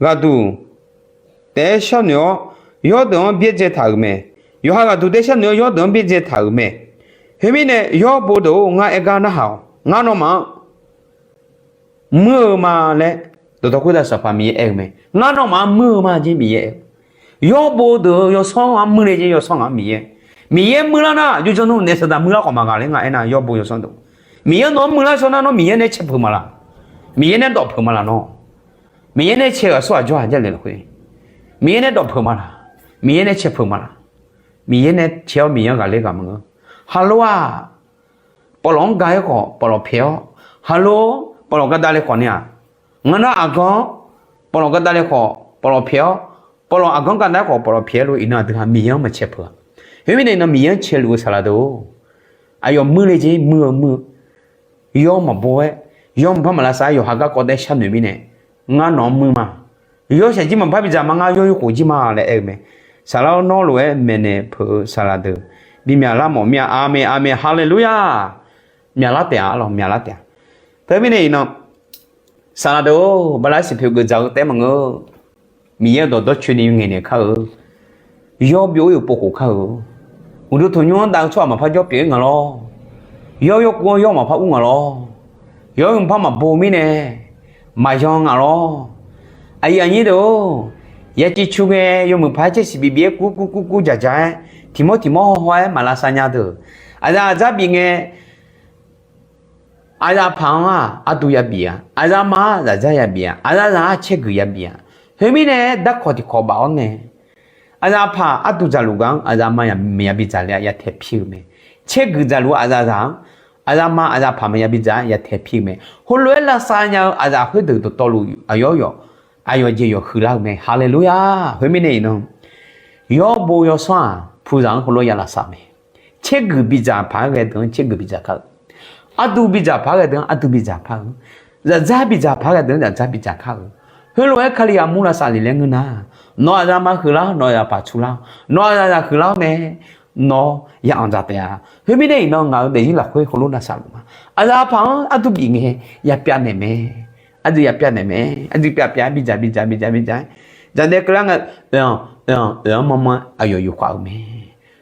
ghaqduq taef-aer sharnoeq-awr, yawrdeuq-anr byaerdzae taq-euq mae. Yawqha ghaqduq taef-aer sharnoeq-awr, yawrdeuq-anr byaerdzae taq-euq mae. Khoermirnae, yawr bo deuq-or, ngar aer gar narhaq-awq. Ngar nawmaf-anr muir-eu ma laer dawqtawv khoertav Sanqpaq Miqyaer aer-eu mae. Ngar nawmaf-anr muir-eu ma jer Miqyaer aer-eu. Yawr bo deuq-eu yawsanr-anr muir le jer yawsanr ngaq-anr Miqyaer. Miqyaer muirlar nar, jawrjanr nmr naef Saqdaq muirlar khawf maqghaq laer ngar aernar, yawr bo yawsanr deuq. Miqyaer nawq-anr muirlar shawr nar, nawr Miqyaer nae cae peuq ma laq? Miqyaer nae dawf peuq ma laq nawr? Miqyaer nae cae ghaq sawr ghaq jawr ghaq jawrle lafkhoer, Miqyaer nae dawf peuq ma laq? Miqyaer nae cae peuq ma laq? Miqyaer nae cae-awr Miqyaer-anr ghaqler ghaq maqngeur. Haqlo-aq, pawvlawq-anr ga-aer khawf pawvlawq pyaeq-awr, haqlo, pawvlawq gadav le khawf ni-aq, ngeur nar aqganr-anr pawvlawq gadav le khawf pawvlawq pyaeq-awr, pawvlawq aqganr gadav-aer khawf pawvlawq pyaeq-aer lof iqnan aqdui-aq Miqyaer-anr maqcae peuq-a. Khoermirnae iqnan Miqyaer-anr cae luf-eu saqlaq deuq-or, aqyawf muir le jer muir-eu muir-eu, yawr maqbo-aer, yawr maqpar maqlavsav-aer yawqha garkawv taef-aer sharnoeq mirnae, ngar nawq-anr muir ma. Yawr shaqjir maqpar bidzaq ma, ngar yawr yurkhof jir ma laer aer-eu mae. Saqlaq-awr nawr lof-aer maeqnaeq peuq-eu saqlaq deuq bimyaq lar mawf mir-a. Aqmeq, aqmeq, haleluya. Myaqlar taef-a lawq, myaqlar taef-a. Teumirnae iqnan, saqlaq deuq-or, bala siqpoeq geuf dzaq-eu taef-aer maqngeur. Miqyaer-euq dawqdawr coeni ngaeqnaeq kar-eu. Yawr byov-ir-euq povkhof kar-eu. Uqduq tanqnymr-anr dav-eu tsawrhaq maqpar jawr pyeuf-ir ngaq lawr. Yawr yawrkuv-anr yawr maqpar ur ngaq lawr. Yawr-eu maqpar maqbo mirnae maqyan ngaq lawr. Aqyuif aqnyir deuq-or, yaciv cu ngae yawmuiq paq-aer caer siq bif bif-aer kur kur kur kur dzaq dzaq-aer, tiq mawr tiq mawr haw haw-aer maqlavsav nya deuq, aqzaf aqdzar bif ngae, aqzaf paq-anr-aq arduq yabif-a, aqzaf ma-anr zaqdzar yabif-a, aqzaf zaq-anr caerguiq yabif-a. Khoermirnae darkawq tiqkawq baf-awr nae, aqzaf paq arduq dzaqluf gaq-anr aqzaf ma maqya bidzaq le-a, ya taeq pir-eu mae. Caerguiq dzaqluf-eu aqzaf zaq-anr, aqzaf ma aqzaf paq maqya bidzaq-a, ya taeq pir-eu mae. Heulof-aer lavsav nya-eu aqzaf khoerdeuq dawqtawvluf aqyawf yawf, aqyawf jeq yawf huiqlar-eu mae. Haleluya! Khoermirnae iqnan, yawr bo yawsanr-aq puzaq-anr heulof-aer ya lavsav mae. Caerguiq bidzaq paq-aer ghae deuq-anr caerguiq bidzaq kar-eu. Arduq bidzaq paq-aer ghae deuq-anr arduq bidzaq kar-eu. Zaqdzar bidzaq paq-aer ghae deuq-anr zaqdzar bidzaq kar-eu. Heulof-aer Kali-aq mur lavsav lef laer ngeur nar, nawq aqzaf ma huiqlar-awr nawq aqzaf paq tsurlar-awr, nawq aqzaf zaq huiqlar-awr nae nawr ya anqdzaq taef-a. Khoermirnae iqnan ngaq-euq daefzir lafkhoer heulof lavsav luf ma. Aqzaf paq-anr arduq bif ngae ya pyavnaeq mae. Arduq ya pyavnaeq mae. Arduq pyav pyav-aer bidzaq bidzaq bidzaq bidzaq-aer, dzaqdaev keuvlar ngae, oe-anr oe-anr oe-anr manr manr-aer aqyawf yufkhav-eu mae.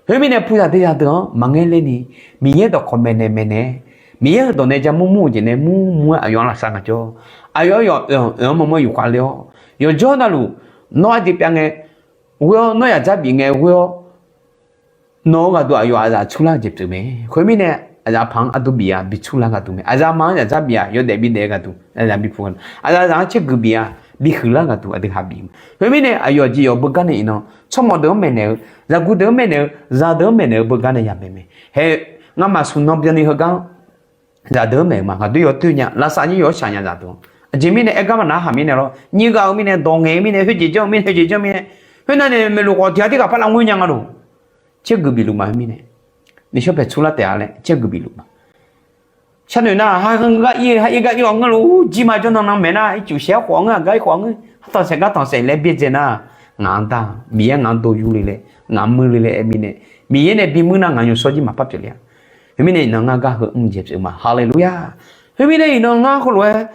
Khoermirnae puzaq deuq zaqdeuq-anr maqngaer lerni, Miqyaer dawqkawq maeqnaeq maeqnaeq-aer, Miqyaer-euq dawq nae ja mur mur-eu jeq nae mur mur-aer aqyawf-anr lavsav ngaq jawr. Aqyawf yawf oe-anr oe-anr manr manr yufkhav ler-awr, yawqjawr navluf nawr arduq pyav ngae, ghoe-awr nawr zaqdzar bif ngae ghoe-awr, nawq-eu ghaqduq aqyawf aqzaf tsurlar-eu jeq pyeuf mae. Khoermirnae, aqzaf paq-anr arduq bif-a bi tsurlar ghaqduq mae. Aqzaf ma-anr zaqdzar bif-a yawdaef bidaef-eu ghaqduq aqzaf bi puq ghaq, aqzaf zaq-anr caerguiq bif-a bi huiqlar ghaqduq aqdui ha bif-eu. Khoermirnae aqyawf jeq yawf beugar nae iqnan tsawrmawq deuq-anr maeqnaeq-eu, zaqguq deuq-anr maeqnaeq-eu, zaqdeuq-anr maeqnaeq-eu beugar nae ya maeq mae. Hae, ngamaf smq nan byanni heugar-anr zaqdeuq-anr maeq-eu ma. Ngaqdoer yawdoer nya, lavsav nyir yawshaq nya zaqdeuq-anr. Aqjeq mirnae aergar maqnar haq mirnae lawr, nyiq ghaq-eu mirnae, dawq ngaeq-eu mirnae, khoerjeq janr-eu mirnae, khoerjeq janr-eu mirnae, khoernav nae maeqluf khawf tiq ghaq tirghaq par lavngoer nya nga lof. Caerguiq bifluf ma khoermirnae. Nishawr paeq tsurlar taef-a laer caerguiq bifluf ma. Sharnoeq nar, ha, gar ir, ha ir gar ir-awr ngeur lof, jir ma jawr nan nan maeq nar, ircuf shaeq-aer khawf ngeur, aqgar ir khawf ngeur, har tanqsaeq gar tanqsaeq laer byaerdzae nar, ngaq-anr dar, Miqyaer ngaq-anr dov yur le laer, ngaq muir le laer aer mirnae, Miqyaer nae bimur nar ngaq yawshawr jir maqpar pyeuf le-a. Khoermirnae iqnan ngar gar heu mr jeq pyeuf ma. Haleluya! Khoermirnae iqnan ngar heulof-aer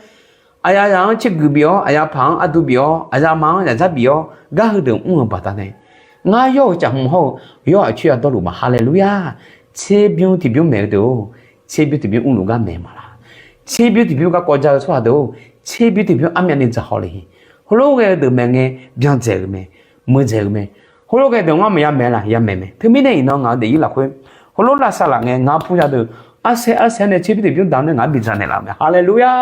aqzaf zaq-anr caerguiq bif-awr, aqzaf paq-anr arduq bif-awr, aqzaf ma-anr zaqdzar bif-awr, gar heudeuq mr-eu baqdanae, ngar yawr-euq caf hmq hawr-eu yawr-aq coer ya dawrluf ma. Haleluya! Tserbymr tiqbymr maeq-eu deuq-or, tserbymr tiqbymr mrluf gar maeq ma laq? Tserbymr tiqbymr garkawv ja-eu tsawrhaq deuq-or, tserbymr tiqbymr armyavni dzaq haw le-e. Heulof ghae-eu deuq maeq ngae, byan dzaeq-euq mae, meuq dzaeq-euq mae. Heulof ghae deuq ngar maqya maeq laq? Ya maeq mae. Teumirnae iqnan ngaq-euq daefzir lafkhoer Heulof lavsav laf ngae, ngar pur ya deuq, arsaer arsaer nae tserbymr tiqbymr daq-awr nae ngaq-anr bidzaq naeqlaf-euq mae. Haleluya!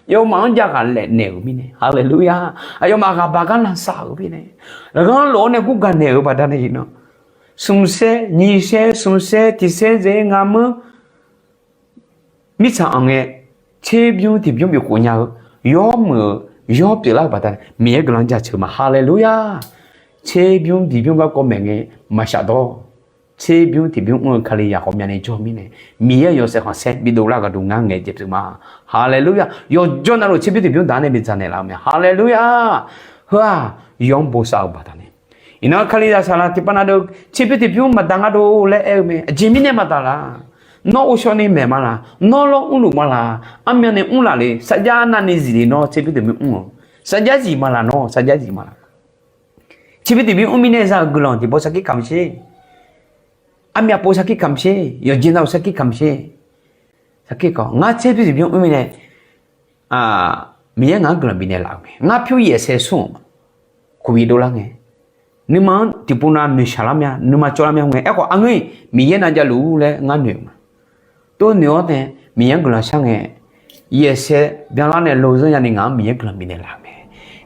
Aqyawfmaf-anr jaqghaq laef naeq-euq mirnae, haleluya! Aqyawfmaf ghaqbaq gar lavsav-euq mirnae, laqghanr lof-awr nae gurgaq naeq-euq baqdanae iqnan, smqsaer nyiq saer smqsaer tiq saer zaeq-ir ngameur mirtsaq-anr ngae, tserbymr tiqbymr bifkhof nya-eu, yawmuiq-eu, yawr pyeuflar-eu baqdanae Miqyaer guiqlanq jaceuq ma. Haleluya! Tserbymr tiqbymr garkawv maeq ngae maqshaf dawr. Tserbymr tiqbymr mr-eu Kalizaq ghawqmyani jawr-eu mirnae, Miqyaer-euq yawshaef khanqsaer bidov lar gharduq ngar ngaeq jeq pyeuf ma. Haleluya! Yawqjawr navluf tserbymr tiqbymr daq-awr nae bidzaq naeqlaf-eu mae. Haleluya! Heu-aq, yawr-anr bosav-euq baqdanae, iqnan Kalizaq saqlaq tiqpav na deuq tserbymr tiqbymr maqdaq nga dov laer aer-eu mae. Aqjeq mirnae maqdaq laq? Nawr ghovshaw ni maeq ma laq? Nawr lawr mrluf ma laq? Armyan nae mrlaf le, sarjax navni zif le nawr tserbymr tiqbymr mr-eu, sarjax zif ma laq nawr, sarjax zif ma laq? Tserbymr tiqbymr mr mirnae za-euq guiqlanq tiqpov sarkir kamq sher. Armyan pov sarkir kamq sher, yawqjeq navluf sarkir kamq sher. Sarkir kawv, ngar tserbymr tiqbymr mr mirnae, Miqyaer ngaq-anr guiqlanq bifnaeq laf-euq mae. Ngar pyur yaefsaer smr-euq ma. Khof-ir dovlar ngae, nuima-anr tiqpov nav noeqshaq lar mya, nuima cawv lar mya ngae, aerkhawf aqngeur-iq Miqyaer nav javluf-ur laer ngar noeq-euq ma. Tov noeq-awr nae Miqyaer-anr guiqlanq shar ngae, yaefsaer byanlar nae lozeur nyani ngaq-anr Miqyaer guiqlanq bifnaeq laf-euq mae.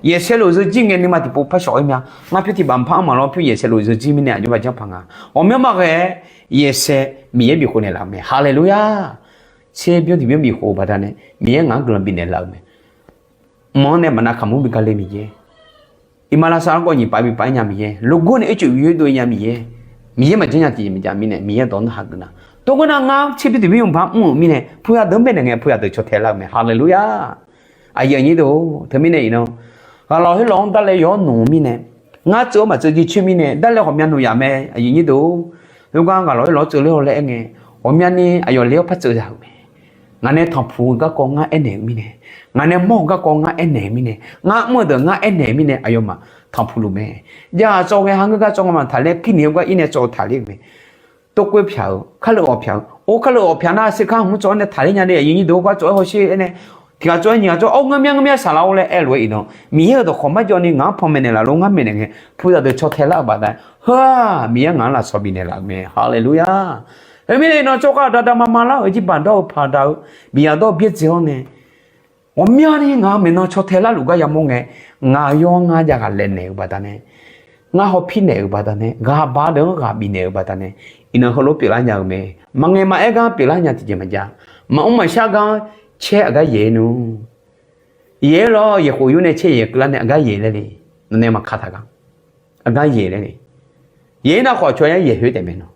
Yaefsaer lofzeur jir ngae nuima tiqpov par shawq-ir mya. Ngar pyur tiqbaq maqpar-anr maqlawr pyur yaefsaer lofzeur jir mirnae aqjox baqjanr paq nga. Ghawqmyanr maqghae-aer yaefsaer Miqyaer bifkhof naeqlaf-euq mae. Haleluya! Tserbymr tiqbymr bifkhof-eu baqdanae Miqyaer ngaq-anr guiqlanq bifnaeq laf-euq mae. Mq-anr nae maqnav kaqmur bi gale Miqyaer. Iqmalavshav argawv nyiq pav bi pav-ir nya Miqyaer. Logor nae ircuf bi yoer dov-ir nya Miqyaer. Miqyaer maqjanr nya tiqjeq maqjav mirnae Miqyaer dawq-anr narhaq geuf nar, tov geur nar ngar tserbymr tiqbymr yawqbar mr-euq mirnae puya deuq-anr baenaeq ngae puya deuq caw tae lar-euq mae. Haleluya! Aqyuif aqnyir deuq-or, teumirnae iqnan, ghaqlawq khoerlawq-anr darlae yawr noeq-eu mirnae, ngar tseuv-awr maqtseuv jircoer mirnae darlae ghawqmya noeq yaf mae. Aqyuif aqnyir deuq-or, khoergar ghaqlawq khoerlawq-anr tseuv ler-awr laer aer ngae, ghawqmyani aqyawf le-awr par tseuv za-euq mae. Ngaq nae tanqpuq-eu garkawv ngar aernaeq-eu mirnae, ngaq nae mawr-eu garkawv ngar aernaeq-eu mirnae, ngar mr-eu deuq ngar aernaeq-eu mirnae aqyawfmaf tanqpuq luf mae. Jav-aq tsawv ghae ha ngeur gar tsawv ngamaf taqler, pirniq-eu gar ir nae tsawv taqler-euq mae. Tov koer pyaq-eu, karleuv ghawq pyaq-eu, or karleuv ghawq pyaq nar, serkar hmq tsawv-awr nae taqler nya de, aqyuif aqnyir deuq-or, gar tsawv-aer hawsher aer nae, tiq ghaq tsawv-aer nyiq ghaq tsawv-aer, or, ngeur mya ngeur mya saqlaq-or laer aer lof-aer iqnan, Miqyaer-euq dawqkawq marjawv ni ngaq-anr panmaeq naeqlaf lor, ngar maeqnaeq ngae, puya deuq caw tae lar-euq baqdanae, heu-aq Miqyaer ngaq-anr lafsawq bifnaeq laf-euq mae. Haleluya! Teumirnae iqnan tsawrkhav daqdaq mama lar-euq jirbaq dawr-eu paq daq-eu, bif yaq dawr-eu byaerdzae-awr nae, ghawqmyani ngaq maeqnan caw tae larluf gar yamawr ngae, ngaq yawr ngar jav ghaq laeqnaeq-eu baqdanae, ngar hawpir naeq-euq baqdanae, ghaq baq deuq-anr ghaq bifnaeq-euq baqdanae, iqnan heulof pyeuflar nya-euq mae. Maqngaeq maqaer gar pyeuflar nya tiqjeq maqjav. Maqmr maqshar gar caer aqgar yaeq-aer nmr. Yaeq-aer lawr, yaeq khof yur nae caer yaeq keuvlar nae aqgar yaeq laer le. Nawq nae maqka taq gar, aqgar yaeq laer le. Yaeq-aer nar khawf aqcawq yar yaeq khoer taef mae nawq.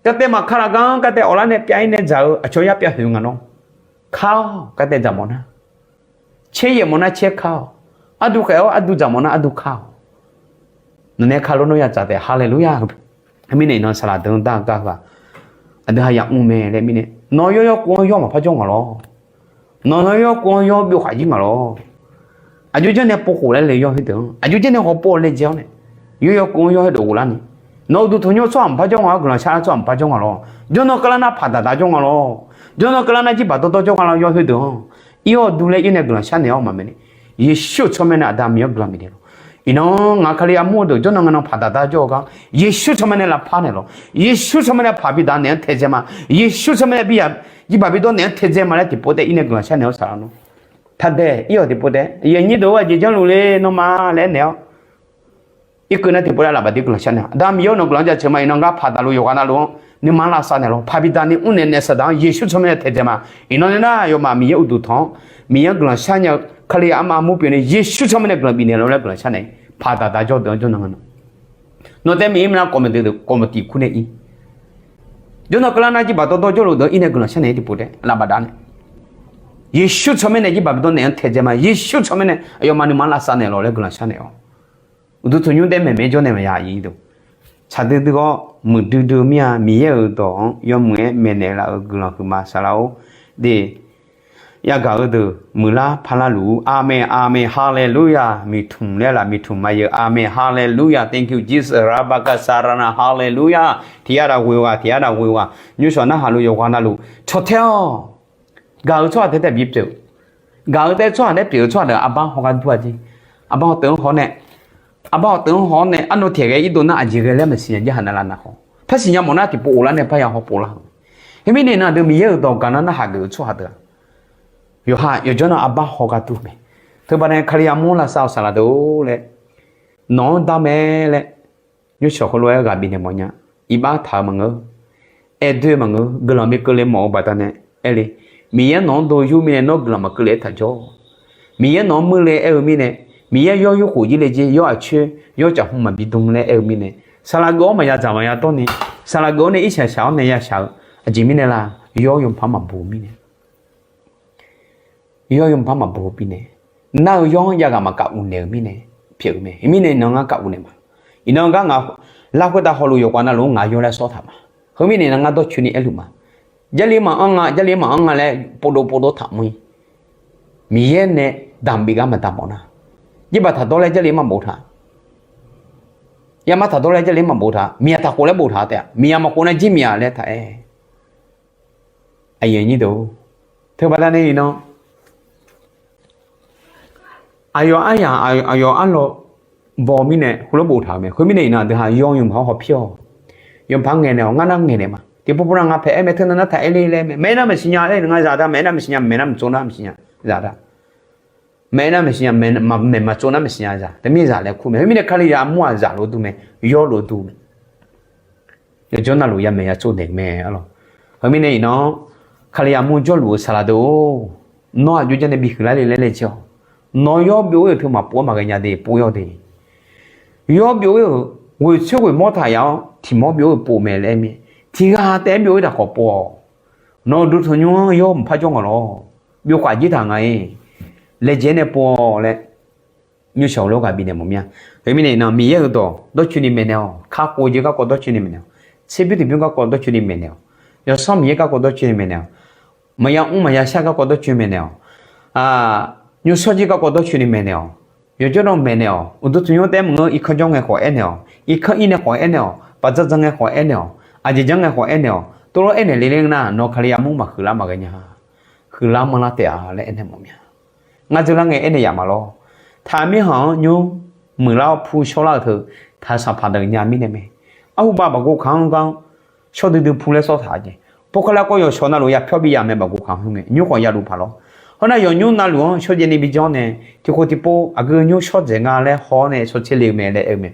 Kar taev maqka laf gar-anr kar taev awqlar nae pyav-ir nae dzaq-eu aqcawq yar pyav khoeq nga nawr. Kar-awq, kar taev dzaq mawf nar. Caer yaeq mawf nar caer kar-awq. Ardu khaeq-awr ardu dzaq mawf nar ardu kar-awq. Nawq nae ka lor nawr ya dzaq taef. Haleluya! Heu mirnae iqnan saqlaq deuq-anr dar-eu gar heu-aq, aqdui ha yamr mae laer mirnae, nawq yawr yawr kuv-anr yawr maqpar jawr nga lawr. Nawq yawr yawr kuv-anr yawr byov khaq jir nga lawr. Aqjox janr nae povkhof laer le yawr khoerdeuq-anr, aqjox janr nae hawpov laejae-awr nae, yawr yawr kuv-anr yawr khoerdeuq ghoflar ni, nawq uqduq tanqnymr-eu tsawrhaq maqpar jawr nga-awr guiqlanq shar-eu tsawrhaq maqpar jawr nga lawr. Jawrnan keuvlar nar paqdaq daq jawr nga lawr. Jawrnan keuvlar nar jirbaq dawrdawr jawr nga lawr yawr khoerdeuq-anr. Ir-awr du laer ir nae guiqlanq sharnaeq-awr maqmaeq ni, Yeqsur-euq tsawrmyanr nae aqda Miqyaer-anr guiqlanq bifnaeq lawq. Iqnan ngaq Kali armur-eu deuq jawrnan nganan paqdaq daq jawr-eu gar, Yeqsur tsawrmyanr nae lavpar naeq lawq. Yeqsur tsawrmyanr nae paq bidaq naeq-anr taedzae ma. Yeqsur tsawrmyanr nae bi, jirbaq bidawr naeq-anr taedzae ma laer tiqpov taef ir nae guiqlanq sharnaeq-awr saqlaq nawr, taqdaeq ir-awq tiqpov taef. Aqyuif aqnyir deuq-or, aqjeq janrluf le nawmaf laer aernaeq-awr, irkeuv nar tiqpov taef lafbaq dui guiqlanq sharnaeq-awq. Aqda Miqyaer-or, nawq guiqlanq jaceuq ma. Iqnan ngar paqdaq luf yawqghaq navluf-anr nuima lavsav naeq lawq. Paq bidaq ni mrnaeq naeq saqdaq-anr Yeqsur tsawrmyanr nae taedzae ma. Iqnan nae nar yawmaf Miqyaer uqduq tanq-awr, Miqyaer guiqlanq sharnya-eu Kali armur pyeuf ni Yeqsur tsawrmyanr nae guiqlanq bifnaeq lawq laer guiqlanq sharnaeq. Paqdaq daq jawr deuq-anr jawrnan nganan, nawq taef miq-ir maq nar kawv maqdeuq deuq kawv maqtif kur nae ir. Jawrnan keuvlar nar jirbaq dawrdawr jawrluf deuq-anr ir nae guiqlanq sharnaeq-aer tiqpov taef lavbaq dav nae, Yeqsur tsawrmyanr nae jirbaq bidawr naeq-anr taedzae ma. Yeqsur tsawrmyanr nae aqyawfmaf nuima lavsav naeq lawq laer guiqlanq sharnaeq-awq. Uqduq tanqnymr daef maeqmaeq-aer jawrnaeq maqya aqyuif aqnyir deuq. Tsaq duidui-awr muiqdui dui mir-a. Miqyaer-euq dawq-anr yawmuiq-aer maeqnaeq laf-euq guiqlanq huiqma saqlaq-or, de, yagaq-eu deuq muiqlar parlar luf-ur. Aqmeq, aqmeq, haleluya. Miqtmq laer laf miqtmq ma yeu. Aqmeq, haleluya. Thank you Jesus. Rabaka sarana, haleluya. Tiq yar daq ghoe ghaq, tiq yar daq ghoe ghaq, nymrshawq narhaq luf yawqghaq navluf caw tae-awq. Gaq-eu tsawrhaq taef taef bipyeuf-eu, gaq-eu taef tsawrhaq nae pyeuf-eu tsawrhaq deuq arbar hawgar dur-a jeq. Arbar hawteuv-anr haw-awr nae, arbar hawteuv-anr haw-awr nae arnav taeq ghae irdov nar aqjeq ghae laer maqsiq nya. Jarhaq navlaf navkhawf par siqnya mawf nar tiqpov of lar nae parya hawpov lar-eu. Khoermirnae iqnan aqdui Miqyaer-euq dawq gaq nar narhaq geuf-eu tsawrhaq deuq-aq, yawqha yawqjawr nar arbar haw gar dur mae. Teubaqda nae Kalizaq mur lavsav-awq saqlaq deuq-or laer, nawq-anr dar mae laer, nymrshawq heulof-aer ghaq bifnaeq mawfnya. Iqbax taq-eu maqngeur, aer doer-eu maqngeur, guiqlanq bi keuvle mawf-eu baqdanae aer le. Miqyaer nawq-anr dov yur mirnae nawr guiqlanq maqkeuv le-aer taq jawr. Miqyaer nawq-anr muir le aer-eu mirnae, Miqyaer yawr yurkhof jir le jer, yawr aqcoer, yawr caqhmq maqbi dm laer aer-eu mirnae, saqlaq geuf-awr maqya dzaq maqya dawrni, saqlaq geuf-awr nae irshaq shaq-awr nae ya shaq-eu, aqjeq mirnae la, yawr yawpar maqbo-eu mirnae. Yawr yawpar maqbo-eu mirnae, nar-eu yawr-anr yaghaq maqkaf uvnaeq-eu mirnae, pyeuf-eu mae. Mirnae iqnan ngar kaf uvnaeq ma. Iqnan gar ngaq lar khoertav hawluf yawqghaq navluf-anr ngaq yawr laer sawr taq ma. Heumirnae iqnan ngar dawrcoeni aerluf ma. Jarlif maqanr nga, jarlif maqanr nga laer povdov povdov taq mr-ir. Miqyaer nae damq bif gar maqdamq mawf nar, jirbaq taqdawr laer jarlif maqbof taq. Yamar taqdawr laer jarlif maqbof taq. Miqyaq taqkhof laer bof taq taef-a. Miqyaq maqkhof nar jir miqyaq laer taq-aer. Aqyuif aqnyir deuq-or, teubaqda nae iqnan aqyawf aryaq, aqyawf arlawr baw-eu mirnae heulof boftaq-euq mae. Khoermirnae iqnan aqdui ha yawr yawpaq-anr hawpir-awq. Yawpaq-anr ngaeqnaeq-awq. Ngar nar ngaeqnaeq ma. Tiqpov pov nar ngaq paeq aer mae, teunav nar taq aer le laer mae. Maqaer nar maqsiqnya laer iqnan ngar zaq da. Maqaer nar maqsiqnya, maeq nar maqtsov nar maqsiqnya zaq da. Maeq nar maqsiqnya, maeq maqtsov nar maqsiqnya zaq. Teumirnae zaq laer kur mae. Khoermirnae Kalizaq mur-aq zaq lof-aer dur mae, yawr lof-aer dur mae. Yawqjawr navluf yamaeq yatsov naeq-eu mae arlawq. Heumirnae iqnan-anr Kalizaq mur jawrluf-eu saqlaq deuq-or, nawr aqjox jar nae bi huiqlar le laer laejae-awq. Nawq yawr byov-ir-euq teu maqpov-aer maqghae nya de, pov-ir-awr de. Yawr byov-ir-euq ghoeqtsoer ghoeqmawr taq yaf-awr tiq mawr byov-ir-euq pov mae laer aer mir-a. Tiq ghaq taef-aer byov-ir daq khawf pov-awq. Nawq-euq duq tanqnymr-anr yawr mqpar jawr nga lawr. Byov khawf jir taq nga-ir. Laejae nae pov-awq laer nymrshawq lof ghaq bifnaeq mawf mir-a. Khoermirnae iqnan Miqyaer-euq dawq dawrcoeni maeqnaeq-awq. Kakhof-eu jeq garkawv dawrcoeni maeqnaeq-awq. Tserbymr tiqbymr garkawv dawrcoeni maeqnaeq-awq. Yawsanr Miqyaer garkawv dawrcoeni maeqnaeq-awq. Maqya mr maqya shar garkawv dawrcoeni maeqnaeq-awq. Nymrshawr jir garkawv dawrcoeni maeqnaeq-awq. Yawqjawr dawr maeqnaeq-awq. Uqduq tanqnymr taef-aer maqngeur, irkanr janr ngae khawf aernaeq-awq. Irkanr ir nae khawf aernaeq-awq. Baqdzanr dzanr ngae khawf aernaeq-awq. Aqjeq janr ngae khawf aernaeq-awq. Tov lof aernaeq le ler nar nawq Kalizaq mur maqhuiqlar maqghae nya. Huiqlar manrlar taef-a laer aernaeq mawf mir-a. Ngar dzeurlar ngae aernaeq yaf ma lawr. Taq mirkhanq-anr nymr muiqlar-awr pu shawrlar-euq teu taq-eu sanqpaq deuq nya mirnae mae. Arhubav baqgov kaq-anr gar shawr duidui pu laer sawr taq jeq. Pov kali kawv yawqshawq navluf yapyawr bi yaf mae, baqgov kaq-anr ngae nymr khawf yaluf paq lawr. Hawr nar yawnymr navluf-anr shawrjaev ni bi janr nae tiqkhof tiqpov aqgeu nymr shawr dzaeq nga laer haw-awr nae shawr tser le-eu mae laer aer-eu mae.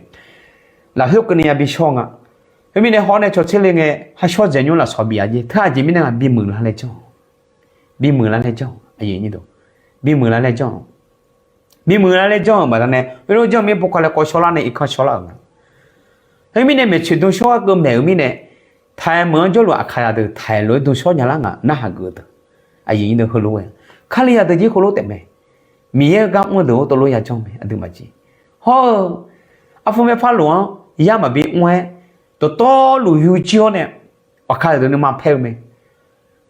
Lafkhoer keuvni yabi shawr nga. Khoermirnae haw-awr nae shawr tser le ngae, ha shawr dzaeq nymr lafsawq bif-a jeq. Teu aqjeq mirnae nga bimuiq lar laer janr-awq. Bimuiq lar laer janr-awq. Bimuiq lar laer janr-awq. Bimuiq lar laer janr-euq baqdanae, oerlof janr mir pov kali kawv shawrlar nae irkanr shawrlar-euq nga. Khoermirnae maeqtsoeq dm shawr-aer keuv maeq-eu mirnae, taqaeq meuq-anr jawrluf aqkaqzaq deuq taqaeq lof-aer dm shawr nya lar ngaq narhaq geuf-eu deuq. Aqyuif aqnyir deuq heulof-aer Kalizaq deuq jir heulof taef mae. Miqyaer-eu gar mr-eu deuq-or tov lof ya janr mae, aqduimaf jeq. Hawr-eu, arpov maerpar lof-anr yar maqbi mr-aer, dawqtawvluf yur jir-awr nae, aqkaqzaq deuq nuima paer-eu mae.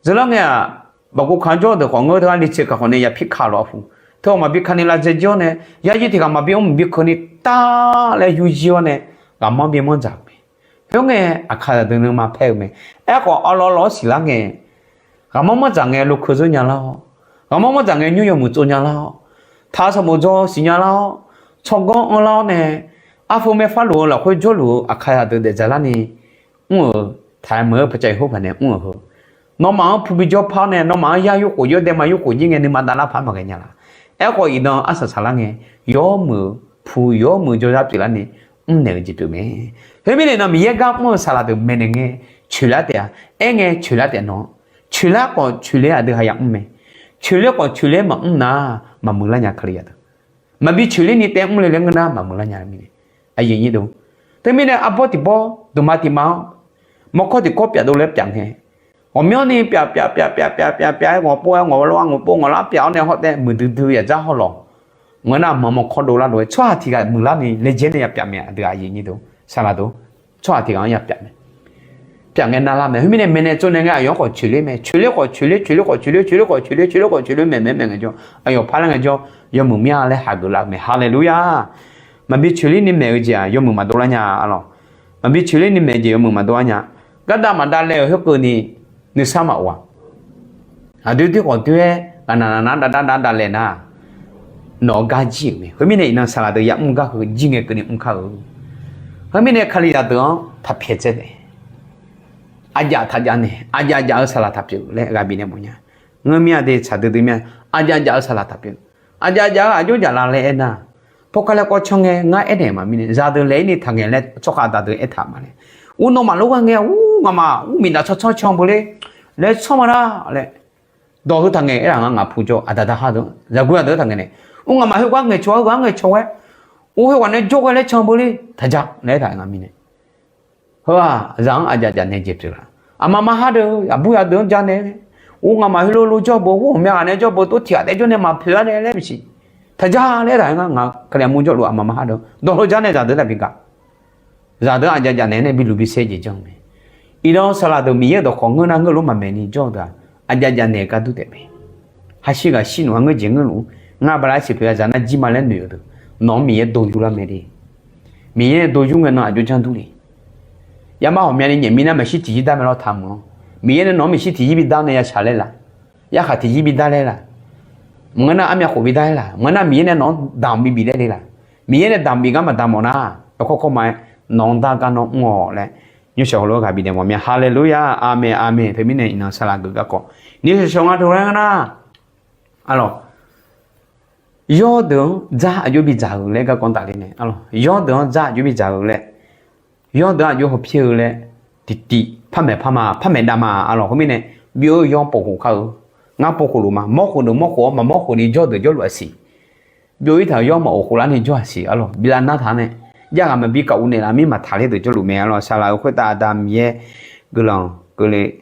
Dzeurlar ngae-aq, baqgov kaq-anr jawr-eu deuq khawf ngeur teu-ar li tseq kaq khawf nae ya pirka lof arpov. Teu-awq maqbi kani lavdzae jir-awr nae, yaryir tiq ghaq maqbi mr maqbi keuvni tar laer yur jir-awr nae, ghaqmanr bi manr dzaq-euq mae. Khoerngae, aqkaqzaq deuq nuima paer-eu mae. Aerkhawf, arlawr lawr-awr siqlar ngae, ghaqmanr manr dzaq ngae lokeu zeur nya lar-awr, ghaqmanr manr dzaq ngae nymr yawmuiq tsov nya lar-awr, taq-eu sanqbof dzaw siqnya lar-awr, tsawrganr anrlar-awr nae, arpov maerpar lof-eu lafkhoer jawrluf-eu aqkaqzaq deuq daefdzaq larni mr-euq, taqaeq meuq-eu paqcav iqhur paq nae mr-euq heu, nawmaf-anr pu bi jawr par-awr nae, nawmaf-anr yar yurkhof jir-awr daema yurkhof jir ngae nuima davlar paq-aer maqghae nya laf. Aerkhawf, iqnan arsaq saqlar ngae, yawmuiq pu yawmuiq jawrzar pyeuflarni mrnaeq-eu jeq pyeuf mae. Khoermirnae iqnan Miqyaer gar mr-eu saqlaq deuq maeqnaeq ngae, coeqlar taef-a. Aerngae coeqlar taef nawr, coeqlar khawf coeqler aqdui ha ya mr mae. Coeqler khawf coeqler maqmr nar, maqmuiqlar nya Kalizaq deuq. Maqbi coeqler ni taef mr le laer ngeur nar maqmuiqlar nya mirnae. Aqyuif aqnyir deuq, teumirnae arbawr tiq bawr, dmqma tiq ma-anr, mawrkawr tiq kawr pyaf dov laer pyaf ngae, ghawqmyanrni pyaf pyaf pyaf pyaf pyaf pyaf pyaf-aer ngawqpov-aer ngawqlar ngawqpov ngawqlar pyaf-awr nae hawr tae muiqdui dui yaqdzar hawlawq. Ngeur nar maq mawrkawr dovlar lof-aer tsawrhaq tiq ghaq muiqlar ni laejae nae ya pyaf mae, aqdui aqyuif aqnyir deuq. Saqlaq deuq, tsawrhaq tiq ghaq-anr ya pyaf mae. Pyaf ngae navlar mae. Khoermirnae maeqnaeq tsovnaeq ngae aqyawf-anr khawf coeqler mae. Coeqler khawf coeqler, coeqler khawf coeqler, coeqler khawf coeqler, coeqler khawf coeqler, maeqmaeq maeqnaeq jawr, aqyawf parlar ngae jawr, yawmuiq mya laer hageuf laf-eu mae. Haleluya! Maqbi coeqler ni maeq-eu jeq-aq yawmuiq maqdov lar nya-a lawq. Maqbi coeqler ni maeq jeq yawmuiq maqdov lar nya. Gardav maqdav laev-euq khoerkeuvni nuisar maqof-a. Aqdui doer khawf doer-aer ghaqnaq naq nar dav dav dav dav laev nar, nawq-eu gar jir-euq mae. Khoermirnae iqnan saqlaq deuq ya mr gar heu jir ngae keuvni mr kar-eu. Khoermirnae Kalizaq deuq-anr taq pyaeq dzae nae, aqjaf taqjaf naeq, aqjaf jaf-eu saqlaq taqpyeuf laer ghaq bifnaeq mawf nya. Ngeur mir-a de, tsaq duidui mir-a, aqjaf jaf-eu saqlaq taqpyeuf. Aqjaf jaf-eu aqjox jaf la laer aernar, pawkar laer kawv canr ngae ngar aernaeq maqmirnae, zaqdeuq laeq-ir ni taqngaeq laer tsawrkhav daqdeuq aertaq ma laer. Ur nawmaf lof gar ngae-a, ur ngamaf ur miqdaq tsawr tsawr can beu ler laer tsawr ma lar laer. Dawq heu taqngaeq aerlaf ngar ngaq pu jawr aqda da ha deuq zaqguir aqdeuq taqngaeq nae, ur ngamaf khoerghaq ngaeqcawq-aer, khoerghaq ngaeqcawq-aer, ur khoerghaq nae jawrghae laer can beu ler taqja laer aertaq-euq ngar mirnae. Heu-aq zaq-anr aqjaf jaf naeq jeq pyeuf la. Aqma ma ha deuq aqbur yadeuq-anr ja nae, ur ngamaf heulof lof jawr beu, ur ghawqmya ghaq nae jawr beu, tov tiq ghaq taef jawr nae maqpoeq-a nae laer bisiq. Taqja laer aertaq-euq ngar ngaq Kali armur jawrluf aqma ma ha deuq-anr dawq heu ja nae zaqdeuq taqbi gaq. Zaqdeuq-anr aqjaf jaf naeq nae bi luq bi saer jeq janr-eu mae. Iqnan saqlaq deuq Miqyaer-euq dawqkawq ngeur nar ngeur lof maqmaeq ni jawr-eu deuq-aq, aqjaf jaf naeq gar dur taef mae. Hashir ghaq shir nmq-a ngeur jeq ngeur luf-ur, ngar bala siq poeq-a zaq nar jir ma laer noeq-eu deuq, nawq-anr Miqyaer dov yur lar mae de. Miqyaer dov yur ngae nan aqjox janr dur le. Yamar ghawqmyani nyaef mir nar maqshir tiqyir dar mae lawr taq meuq-awr, Miqyaer nae nawq-anr maqshir tiqyir bi dar nae ya shaq laer laq, yarkhaq tiqyir bi dar laer laq, maqngeur nar armyav khof bi dar laer laq, maqngeur nar Miqyaer nae nawq-anr damq bi bif laer le laq. Miqyaer nae damq bif gar maqdamq mawf nar, yawkawr kawr ma-aer nawq-anr dar gar nawr mr-awq laer, nymrshawq heulof-aer ghaq bifnaeq mawf mya. Haleluya, aqmeq aqmeq. Teumirnae iqnan saqlaq geuf garkawv ni shawq shawq ngar teulof-aer ngar nar, arlawq, yawrdeuq-anr dzar aqjox bidzaq-euq laer garkawv tafler nae, arlawq, yawrdeuq-anr dzar aqjox bidzaq-euq laer, yawrdeuq-anr aqjox hawpir-eu laer, tiqtiv par maeq par ma, par maeq dav ma, arlawq. Khoermirnae, byov-eu yawr pov khof kar-eu, ngar pov khof luf ma, mawr khof deuq mawr khof-awr maqmawr khof ni jawrdeuq jawrluf-aq siq. Byov-ir taq-euq yawr maq of khof larni jawr-aq siq, arlawq, bi lav nar taq nae, jav ghaq maqbi kaq uvnaeq laf mir maqtaq ler deuq jawrluf mae, arlawq. Saqlaq-euq khoertav Aqda Miqyaer guiqlanq keuvle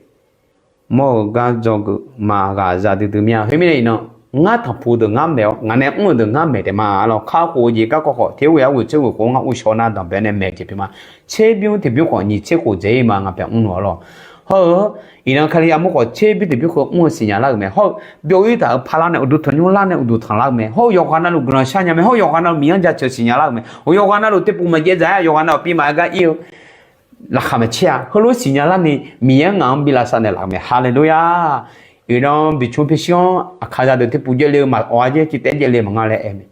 mawr-eu gar dzawgeuf maqghaq zaq duidui mir-a. Khoermirnae iqnan, ngar tanqpuq deuq ngar maeq-awr ngaq nae mr-euq deuq ngar maeq taef ma, arlawq. Kakhof-eu jeq garkawv khawf, teq-aer ghoe-a ghoe tser ghoe khof-anr ngar uvshaw nar danqbae nae maeq jeq pyeuf ma. Tser bymr tiqbymr khawf nyiq tser khof dzaeq-ir ma ngaq paeq mrluf, arlawq. Hawr-eu, iqnan Kali armur khawf tser bymr tiqbymr khof mr-eu siqnya lar-euq mae. Hawr-eu, byov-ir taq-euq parlar nae uqduq tanqnymr lar nae uqduq tanqlar-eu mae. Hawr-eu yawqghaq navluf guiqlanq sharnya mae. Hawr-eu yawqghaq navluf Miqyaer-anr jaceuq siqnya lar-euq mae. Hawr-eu yawqghaq navluf tevpuq maqjaev dzaq-aer yawqghaq navluf pimaf-aer gar ir-eu laqkhaq maqtser-a. Heulof siqnya larni Miqyaer ngaq-anr bi lavsav naeqlaf-euq mae. Haleluya. Iqnan biqcmr pyurshuir-anr aqkaqzaq deuq tevpuq jaevle-eu maqawq-a jeq, citaev jaevle maqnga laer aer mae.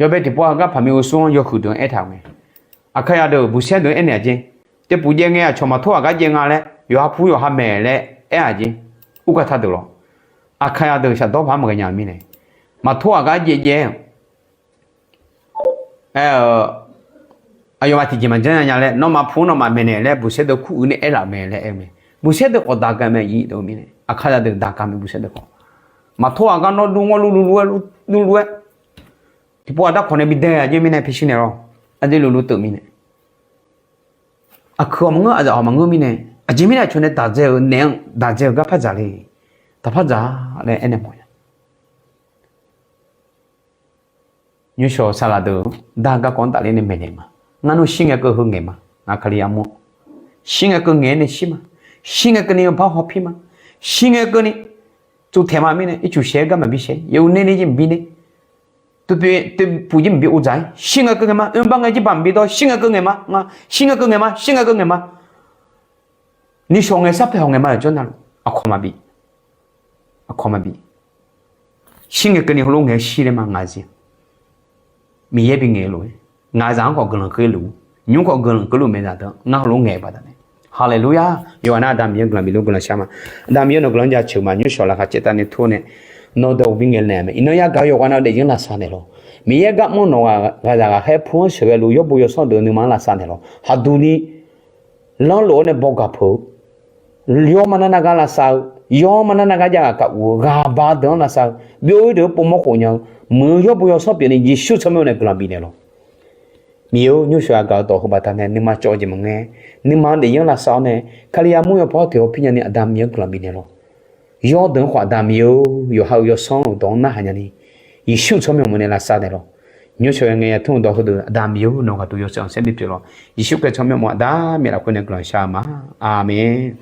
Yawbae tiqpov-aq gar paqmir ghoesur-anr yawhuiq deuq-anr aertaq-euq mae. Aqkaqzaq deuq buqsaer deuq-anr aernaeq-a jeq, tevpuq jaev ngae aqcawq maqtor aqgar jaev nga laer yawqha pur yawqha maeq laer aer-aq jeq, urkar ta deuq lawq. Aqkaqzaq deuq shafdawr paq-anr maqghae nya-eu mirnae, maqtor aqgar jaev jaev-aer aer-eu, aqyawfmaf tiqjeq maqjanr nya nya laer nawmaf pu nawmaf maeqnaeq laer buqsaer deuq kur uiq nae aerlaf-euq mae laer aer-eu mae. Buqsaer deuq khawf daq ga mae, ir deuq-eu mirnae aqkaqzaq deuq daq ga mae, buqsaer deuq khawf. Maqtor aqgar nawr dur ngawr lur lur lur-aer lur lur-aer, tiqpov aqdar khawf nae bi dae-a jeq mirnae pyurshuir naeq lawr, aqdui luf luf teuf mirnae, aqkuiq-awq maqngeur, aqzaf-awq maqngeur mirnae, aqjeq mirnae aqcawq nae daq dzae-eu naeq-anr daq dzae-eu gar par dzaq le, daq par dzaq laer aernaeq mawf-a. Nymrshawq saqlaq deuq dar garkawv-anr tafler nae maeqnaeq ma. Ngar nawr shir ngae keuv heu ngaeq ma. Ngaq Kali armur, shir ngae keuv ngaeq-aer nae shir ma. Shir ngae keuvni bar hawpir ma. Shir ngae keuvni tsovtaeq ma mirnae, ircuf shaeq-aer gar maqbi shaeq, yawuq nae ni jir maqbi nae, tevpuq jir maqbi uvdzaq-aer shir ngae keuv ngaeq ma. Oerbar ngae jirbaq maqbi dawr, shir ngae keuv ngaeq ma. Shir ngae keuv ngaeq ma. Shir ngae keuv ngaeq ma. Nishawq ngae sar paeq hawq ngaeq ma. Lafjawr navluf aqkawq maqbi, aqkawq maqbi. Shir ngae keuvni heulof ngaeq-aer shir laer ma ngaq zir. Miqyaer bi ngaeq-eu lof-aer, ngaq zaq-anr khawf guiqlanq keuvle luf, nymr khawf guiqlanq keuvle luf mae zaq deuq-anr ngar heulof ngaeq-eu baqdanae. Haleluya. Yawqghaq nar Aqda Miqyaer guiqlanq bif luf guiqlanq shar ma. Aqda Miqyaer nawq guiqlanq-anr jaceuq ma. Nymrshawq laqkhaq caev tavni tur nae nawq dawq bi ngaeq naeq mae. Iqnan yagaq-eu yawqghaq nav-eu daefzir-anr lavsav naeq lawq. Miqyaer gar mr nawq ghaq ghaqzaq ghaqkhaer pu-anr sheuqghae luf yawrbo yawsanr deuq nuima-anr lavsav naeq lawq. Haqduq ni lanrlof-awr nae bawgaq peuq-eu, yawr ma nar nar gar lavsav-eu, yawr ma nar nar gar jav ghaq kaq uf-eu, ghaq ba deuq-anr lavsav-eu, byov-ir deuq-anr povmawr khof nya-eu, muiq-eu yawrbo yawsanr pyeuf ni Yeqsur tsawrmyanr nae guiqlanq bifnaeq lawq. Miqyaer-or, nymrshawq yagaq-eu dawq heu baqdanae nuima cawv-eu jeq maqngae, nuima-anr daefzir-anr lavsav-awr nae, Kali armur yawpawr-anr toeq hawpir nyani Aqda Miqyaer-anr guiqlanq bifnaeq lawq. Yawr deuq-anr khawf Aqda Miqyaer-or, yawqha-euq yawsanr-euq dawq-anr narhaq nyani, Yeqsur tsawrmyanr mawf nae lavsav naeq lawq. Nymrshawq yawqha ngae yatmr-eu dawq heudeuq Aqda Miqyaer-or, nawq ghaq duq yawshaef-anr saerbi pyeuf lawq. Yeqsur Kali tsawrmyanr mawf Aqda Miqyaer lafkhoer nae guiqlanq shar-eu ma. Aqmeq.